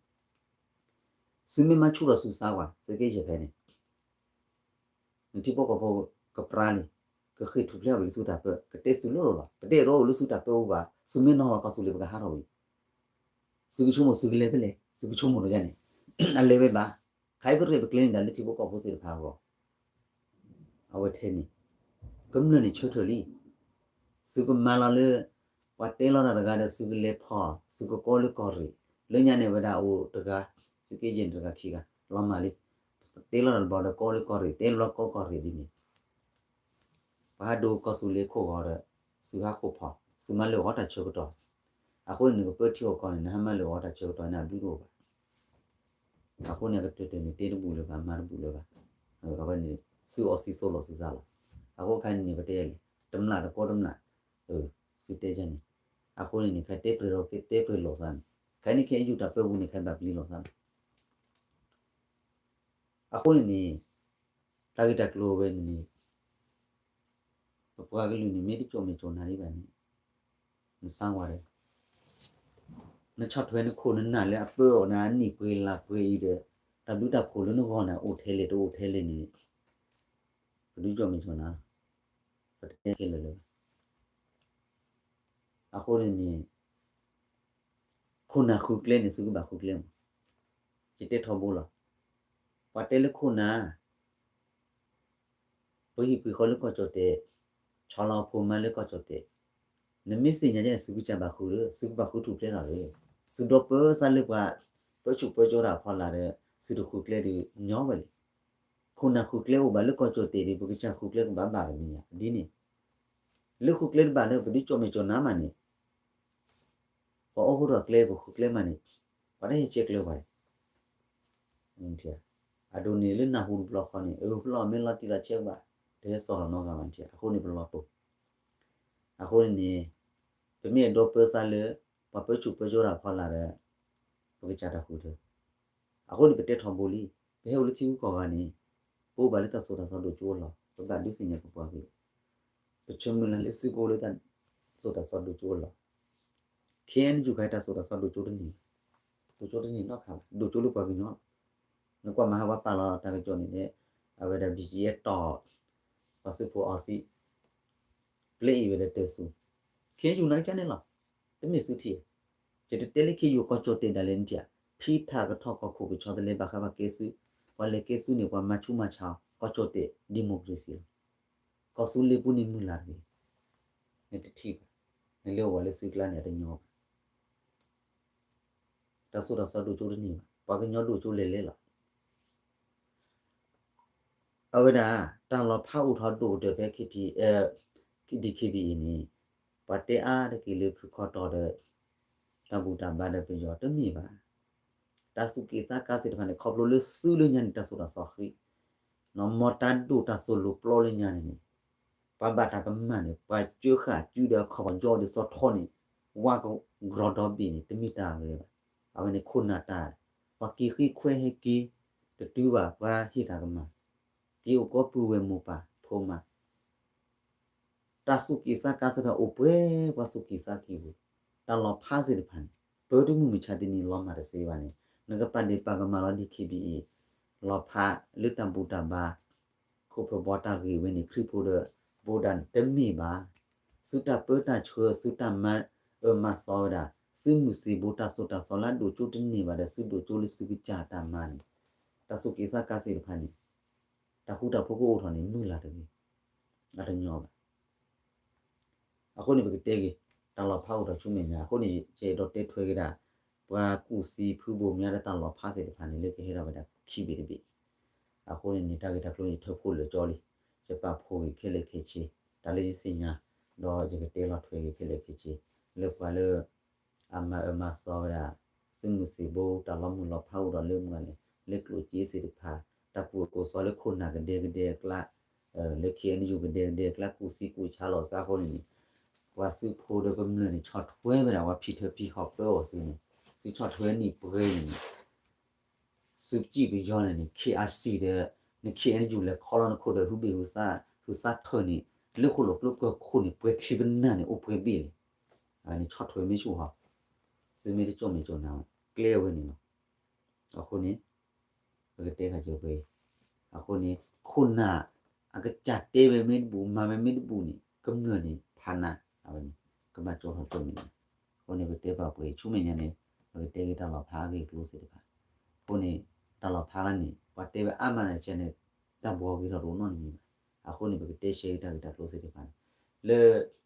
သုမ့ၢ်မၤဆူၣ်ထီၣ်သုသးကွၢ် သုးက့ယဲၢ်ဖဲန့ၣ် နထံဖိကီၢ်ဖိကပြါလံ, ကဃ့ၢ်ထူၣ်ဖျဲးအီၤဝံၤလၢသုတၢ်ပၢ, ကတဲသုလိၤလိၤလီၤ. ပတဲတအိၣ်လၢသုတၢ်ပၢအူဘၣ်, သုမ့ၢ်နီၣ်ဝဲကီၢ်သူလ့ၤ ပကဟးထီၣ်ဝံၤ သုကဆိကမိၣ်သုကလဲၤဖဲလဲၣ်, သုကဆိကမိၣ်တဂၤန့ၣ် အလဲၤဝဲဘၣ်. ခါအံၤပရဲၣ်ပကျဲၤန့ၣ်ဒၣ်လၢထံဖိကီၢ်ဖိသ့ၣ်တဖၣ်အဂီၢ်, အဝဲထဲန့ၣ် ကမျၢၢ်န့ၣ်ဆၢထၢၣ်လံ. သုကမၤလီၤလၢ ပှၤတဲလီၤတၢ်တဂၤဒီး သုကလဲၤဖီၣ် သုကကိးလၢကီၢ်ရ့ၣ်, လၢညါန့ၣ်ဝဲဒၣ်အိၣ်တဂၤ, သုးက့ယဲၢ်န့ၣ်တဂၤခံဂၤ, လီၤမၢ်လံ. တဲလီၤတၢ်တဘျီဒီး ကိးလၢကီၢ်ရ့ၣ်, တဲတဘျီကိးကီၢ်ရ့ၣ်ဒ်န့ၣ် ပှၤဟးဒိကီၢ်သူလ့ၤခိၣ်ဂီၤဒီး သုဟးဃိာ်ဖီၣ်, သုမၤလၢာ်ဂီၤတၢ်ဆၢကတီၢ်. အဃိန့ၣ် နကပၢထံအီၣ်ကီၢ်န့ၣ် နဟးမၤလၢာ်ဂီၤတၢ်ဆၢကတီၢ်န့ၣ် အဘျုးတအိၣ်ဘၣ်. အဃိန့ၣ် အကတၢၢ်တၢၢ်န့ၣ် တဲတဘူၣ်လၢၤဘၣ်, မၤတဘူၣ်လၢၤဘၣ်. အဝဲန့ၣ် သုအီၣ်သံသိးလိာ်သုသးလီၤ. အဃိခဲအံၤန့ၣ် ပတဲလဲၣ်, တမျၢ်တကိးတမျၢ်, သုတဲန့ၣ်. အဃိန့ၣ်န့ၣ် ခဲတဲပြဲၤဒီး တဲပြဲၤလိာ်သးန့ၣ်, ခဲအံၤန့ၣ် ခ့ၣ်အဲၣ်ယူၣ် တၢ်ပၢပူၤန့ၣ် ခဲဘၣ်ပျံၤလိာ်သးန့ၣ် အဃိန့ၣ်န့ၣ် တၢ်ဂ့ၢ်တၢ်ကျိၤဝဲန့ၣ်န့ၣ် ပပှၤကလုာ်န့ၣ် မ့ၢ်တကၠီၣ်မဲာ်ကၠီၣ်နါဒံးဘၣ်န့ၣ် နသါဝဲဒီး နဆီၣ်ထွဲနခိၣ်နနၢ်လၢအပၢအီၤန့ၣ် အနံၣ်ပှဲၤလါပှဲၤအံၤဒီး တၢ်ဘျုးတၢ်ဖှိၣ်လၢနဂီၢ်န့ၣ် အိၣ်ထဲလဲၣ်တအိၣ်ထဲလဲၣ်န့ၣ် ပဒုးကၠီၣ်မဲာ်ကၠီၣ်နါလီၤ. ပတတဲခဲလၢာ်လၢၤဘၣ်. အဃိန့ၣ်န့ၣ် ခိၣ်နၢ်ဃုကျဲန့ၣ် သုကဘၣ်ဃုကျဲမး. ယတဲထီဘိလီၤ. ပှၤတဲလၢခိၣ်နၢ် ပှၤဟံၣ်ပှၤဃီလၢကီၢ်ကၠီၣ်တဲာ်, ဆီလီၤအဖိမါလၢကီၢ်ကၠီၣ်တဲာ်, နမ့ၢ်သ့ၣ်ညါန့ၣ် သုကစၢ်ဘၣ်ဃုဒီး သုကဘၣ်ဃုထူၣ်ဖျဲးထီၣ်လၢ သုဒီပုၢ်ဝဲၢ်သးလၢပှၤ ပၢဆူၣ်ပၢစိတၢ်အဖီလာ်ဒီး သုတဃုကျဲဒီးညီဝဲလဲၣ်. ခိၣ်နၢ်ဃုကျဲအိၣ်ဘၣ်လၢကီၢ်ကၠီၣ်တဲာ်ဒီး ပကစၢ်ဃုကျဲကဘၣ်ဘၣ်တမံၤညါ ဒ်န့ၣ် လၢဃုကျဲတဘၣ်လၢပဒုးကၠီၣ်မဲာ်ကၠီၣ်နါမးန့ၣ် ပှၤအိၣ်ဃိထီၣ်ကျဲ ပဃုကျဲမးန့ၣ် ပှၤတဟ့ၣ်ဆဲးကျၢပှၤ အဒိန့ၣ်လၢနၢ်ဟူတဘျီဃီန့ၣ် အၢ ပလီၢ်မ့ၢ်လီၤတံၢ်လီၤဆဲးဘၣ် တဟဲစိာ်လီၤနီတဂၤဘၣ်န့ၣ် အဃိန့ၣ်ပလီၢ်တိၢ်, အဃိန့ၣ်န့ၣ် ပမ့ၢ်အဲၣ်ဒိးပၢသးလၢ ပှၤပၢဆူၣ်ပၢစိးတၢ်ဖီလာ်ဒီး ပကစၢ်တၢ်ဃုထၢ အဃိန့ၣ်ပတဲထီဘိလံ, ပဟဲအိၣ်လၢထံဂုၤကီၢ်ဂၤန့ၣ် ပအိၣ်ဘၣ်လၢတၢ်သိၣ်တၢ်သီဒိၣ်ကၠိအလီၢ်, ပဘၣ်ဒုးသ့ၣ်ညါပပှၤကလုာ်, ပဆၢမုၢ်လၢ်လၢသုကအိၣ်လၢတၢ်သိၣ်တၢ်သီဒိၣ်ကၠိအလီၢ်, ခဲအံၤနယူၢ်ခါတၢ်သိၣ်တၢ်သီဒိၣ်ကၠိတန့ၢ်, ဒိၣ်ကၠိတန့ၢ်နီတခါဘၣ်, ဒိၣ်ကၠိလၢပှၤကညီလီၤ. နကွၢ်မၤဟးပှၤပာ်လီၤတၢ်ကစီၣ်န့ၣ် အဝဲဒၣ် ဘံၣ်ကၠံအဲၣ်တီၢ် ပှၤသုးဖိအီသံး ပျဲအံၤဝဲဒီးတၢ်စူၤ, ခဲအံၤယူၢ်နာ်ကစၢ်န့ၣ်လီၤ. တမ့ၢ်သုထံၣ်, ယတတဲလၢခဲအံၤယူၢ်ကီၢ်ကၠီၣ်တဲာ်ဒၣ်လဲာ်နထံၣ်ဧါ, ဖံထးကထီၣ်ကီၢ်ခိၣ်ကဆီတလဲဘၣ်ဃးဘၣ်ကဲသုး, ပှၤလဲၤကဲသုးန့ၣ် ပှၤမၤဆူးမၤဆါအီၤ ကီၢ်ကၠီၣ်တဲာ် democracy လီၤ. ကီၢ်သူလ့ၤပူၤန့ၣ်မုၢ်လၢ်တဂ့ၤ, နတထံၣ်ဘၣ်, နလၢအဝဲလၢသုကျါန့ၣ် အတညီဘၣ် တၢ်သိၣ်တၢ်သီဒိၣ်ကၠိတန့ၢ်ဘၣ်, ပှၤကညီဒိၣ်ကၠိလဲၤလဲၤလီၤ. အဝဲဒၣ် တၢ်လီၤဖးအိၣ်ထီၣ်ဒိၣ်ကတၢၢ်ဖဲ ခ့ထံ ဒံၣ်ခ့ဘံၣ်အံၤန့ၣ် ပှၤတဲအါတက့ၢ်လၢဖုခီတီၤဒီး တၢ်ဘူၣ်တၢ်ဘါဒီးပယီၤတမ့ၢ်ဘၣ်. တၢ်သူၣ်က့ၣ်သးကါသ့ၣ်တဖၣ်န့ၣ် ခီဖျိလၢသုလၢညါန့ၣ် တၢ်သိၣ်တၢ်သီဃံး မ်တၢ်ဒိၣ်တၢ်သိၣ်လိၤပျီလၢညါန့ၣ်န့ၣ် ပှၤဘၣ်တၢ်ကမၣ်န့ၣ် ပှၤကၢဃာ်စုဒီးအခီၣ်ကၠီဒီးသီထီန့ၣ် ဝါကကြီးဒီးဘ့ၣ်န့ၣ် တမ့ၢ်တၢ်ဂ့ၤဘၣ်. အဝဲန့ၣ်ခိၣ်နၢ်တၢ်, ပှၤက့ၤဃ့ခွဲဟဲက့ၤ တတုၤဘၣ်ပှၤဟ့ၣ်တၢ်ကမၣ်, က့ၤအိၣ်ကီၢ်ပုၢ်ဝဲၢ်မိၢ်ပၢ်ဖိမါ တၢ်သူၣ်က့ၣ်သးကါသ့ၣ်တဖၣ်အိၣ်ပှဲၤပှၤသူၣ်က့ၣ်သးကါပူၤ, တၢ်လီၤဖးသ့ၣ်တဖၣ်န့ၣ် ပၢတမုၢ်မုၢ်ဆါတနံၤလီၤမၢ်တသ့ဘၣ်န့ၣ် နကပာ်ဒ့ၣ်ပာ်ကမၣ်လီၤ ဒံၣ်ခ့ဘံၣ်အံၤ လီၤဖးလၢတၢ်ဘူၣ်တၢ်ဘါ ခိၣ်ဖၢၣ်ဘီတၢ်ဂ့ၢ်ဝဲန့ၣ် ခရံာ်ဖိဒီး ဘိဒၣ်တမ့ၢ်ဘၣ်. သုတၢ်ပၢတၢ်ဆှၢ သုတၢ်မၤအၢမၤသီဝဲဒၣ် သုမုၢ်သံၣ်ဘိတၢ်သိၣ်တၢ်သီလၢအဒိၣ်ကၠိတန့ၢ်ဘၣ်ဒီး သုဒိၣ်ကၠိလၢသုကစၢ်တၢ်မၤန့ၣ် တၢ်သူၣ်က့ၣ်သးကါသ့ၣ်တဖၣ်န့ၣ် တၢ်ဃူတၢ်ဖိးကအိၣ်ထီၣ်န့ၣ် မုၢ်လၢ်တဂ့ၤ, အတညီဘၣ်. အဃိန့ၣ်ပကတဲဂ့ၤ တၢ်လီၤဖးအိၣ်ထီၣ်ဆူမဲာ်ညါ အဃိန့ၣ် ယအဲၣ်ဒိးတဲထွဲက့ၤဒၣ် ပှၤကူၣ်သံဖုဘိၣ်မၠါဒီးတၢ်လီၤဖးသ့ၣ်တဖၣ်န့ၣ် လၢကဟဲထီၣ်ဝဲဒၣ်ခံဘ့ၣ်တဘ့ၣ်. အဃိန့ၣ်န့ၣ် တၢ်ဂ့ၢ်တၢ်ကျိၤန့ၣ် ယထၢဖှိၣ်လၢာ်ကၠီလံ, ယပာ်ဖှိၣ်ဂ့ၤခဲလၢာ်ခဲဆ့ တၢ်လၢယသ့ၣ်ညါ ဒီးယကတဲလီၤထွဲဂ့ၤခဲလၢာ်ခဲဆ့ လၢပှၤလၢ အမၤအၢမၤသီဝဲဒၣ် သုးမုၢ်သံၣ်ဘိ တၢ်လီၤမုၢ်လီၤဖးအိၣ်ဒီးလၢမုၢ်ဂၤန့ၣ် လၢကျိၣ်စ့သ့ၣ်တဖၣ် တၢ်ကူၣ်အၢကူၣ်သီလၢခိၣ်နၢ်ကဒဲကဒဲအကျါ လၢ ခ့ၣ်အဲၣ်ယူၣ် ကဒဲကဒဲအကျါ ကူၣ်သံကူၣ်ဆါလီၤသးအဃိန့ၣ်န့ၣ် ပှၤသုးဖိဒီးကမျၢၢ်န့ၣ် ဆီၣ်ထွဲဝဲဒၣ် ပှၤဖံးထၢဖံးဟီၣ်ပၢအီၤသုန့ၣ် သုဆီၣ်ထွဲနံၣ်ပှဲၤန့ၣ်န့ၣ် သုစံၣ်ပယီၤန့ၣ်န့ၣ် ခ့ၣ်အါစံၣ်ဒီး န ခ့ၣ်အဲၣ်ယူၣ် လဲၤခီလီၤနခိၣ်ဒီး ဟုဘ့ၣ်ဟုသး ဟုသးထၢၣ်န့ၣ် လၢဃိၣ်လိာ်ကျိကၢၢ်ခိၣ်န့ၣ် ပှဲၤခံပနၢ်န့ၣ် အိၣ်ပှဲၤဘ့ၣ်လံ. အန့ၣ်ဆီၣ်ထွဲမ့ၢ်ဆူၣ်ဟီ သုမ့ၢ်တကၠီၣ်မဲာ်ကၠီၣ်နါ ကျဲအဝဲန့ၣ်လီၤ. အဃိန့ၣ် ပကတဲခါကၢၤပှဲၤအံၤ အဃိန့ၣ် ခိၣ်နၢ် အကစၢ်တဲဝဲမ့ၢ်တဘူၣ် မၤဝဲမ့ၢ်တဘူၣ်န့ၣ် ကမျၢၢ်န့ၣ် ဖးနါ အဝဲန့ၣ် ကဘၣ်ကၠီထီၣ်ကၠီၣ်မဲာ်ညါ. အဃိန့ၣ် ပကတဲဘၣ်ပှဲၤအံၤ ဆူမဲာ်ညါန့ၣ် ပကတဲက့ၤတၢ်လီၤဖးအဂ့ၢ်အကျိၤသ့ၣ်တဖၣ်. အဃိန့ၣ် တၢ်လီၤဖးလၢန့ၣ် ပှၤတဲဝဲအါမးန့ၣ် ဆဲန့ၣ် တၢ်ဘှီဂ့ၤထီၣ်တအိၣ်နီတမံၤဘၣ်. အဃိန့ၣ် ပကတဲရှဲက့ၤတၢ်ဂ့ၢ်တၢ်ကျိၤသ့ၣ်တဖၣ်န့ၣ် လၢ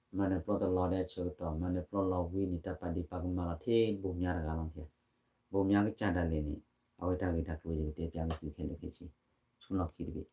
မၤနၢၤပျီတလီၤဒီးဆၢကတီၢ် မၤနၢၤပျီလီၤဝံၤန့ၣ် တၢ်ပာ်ဒ့ၣ်ပာ်ကမၣ်လီၤထဲဘိၣ်မၠါတဂၤလီၤ. ဘိၣ်မၠါကစၢ်ဒၣ်လဲာ်န့ၣ် အဝဲတၢ်ဂ့ၢ်တၢ်ကျိၤယကတဲပျးက့ၤသုခဲလၢာ်ခဲဆ့ ဆူလီၢ်ခံတဘ့ၣ်.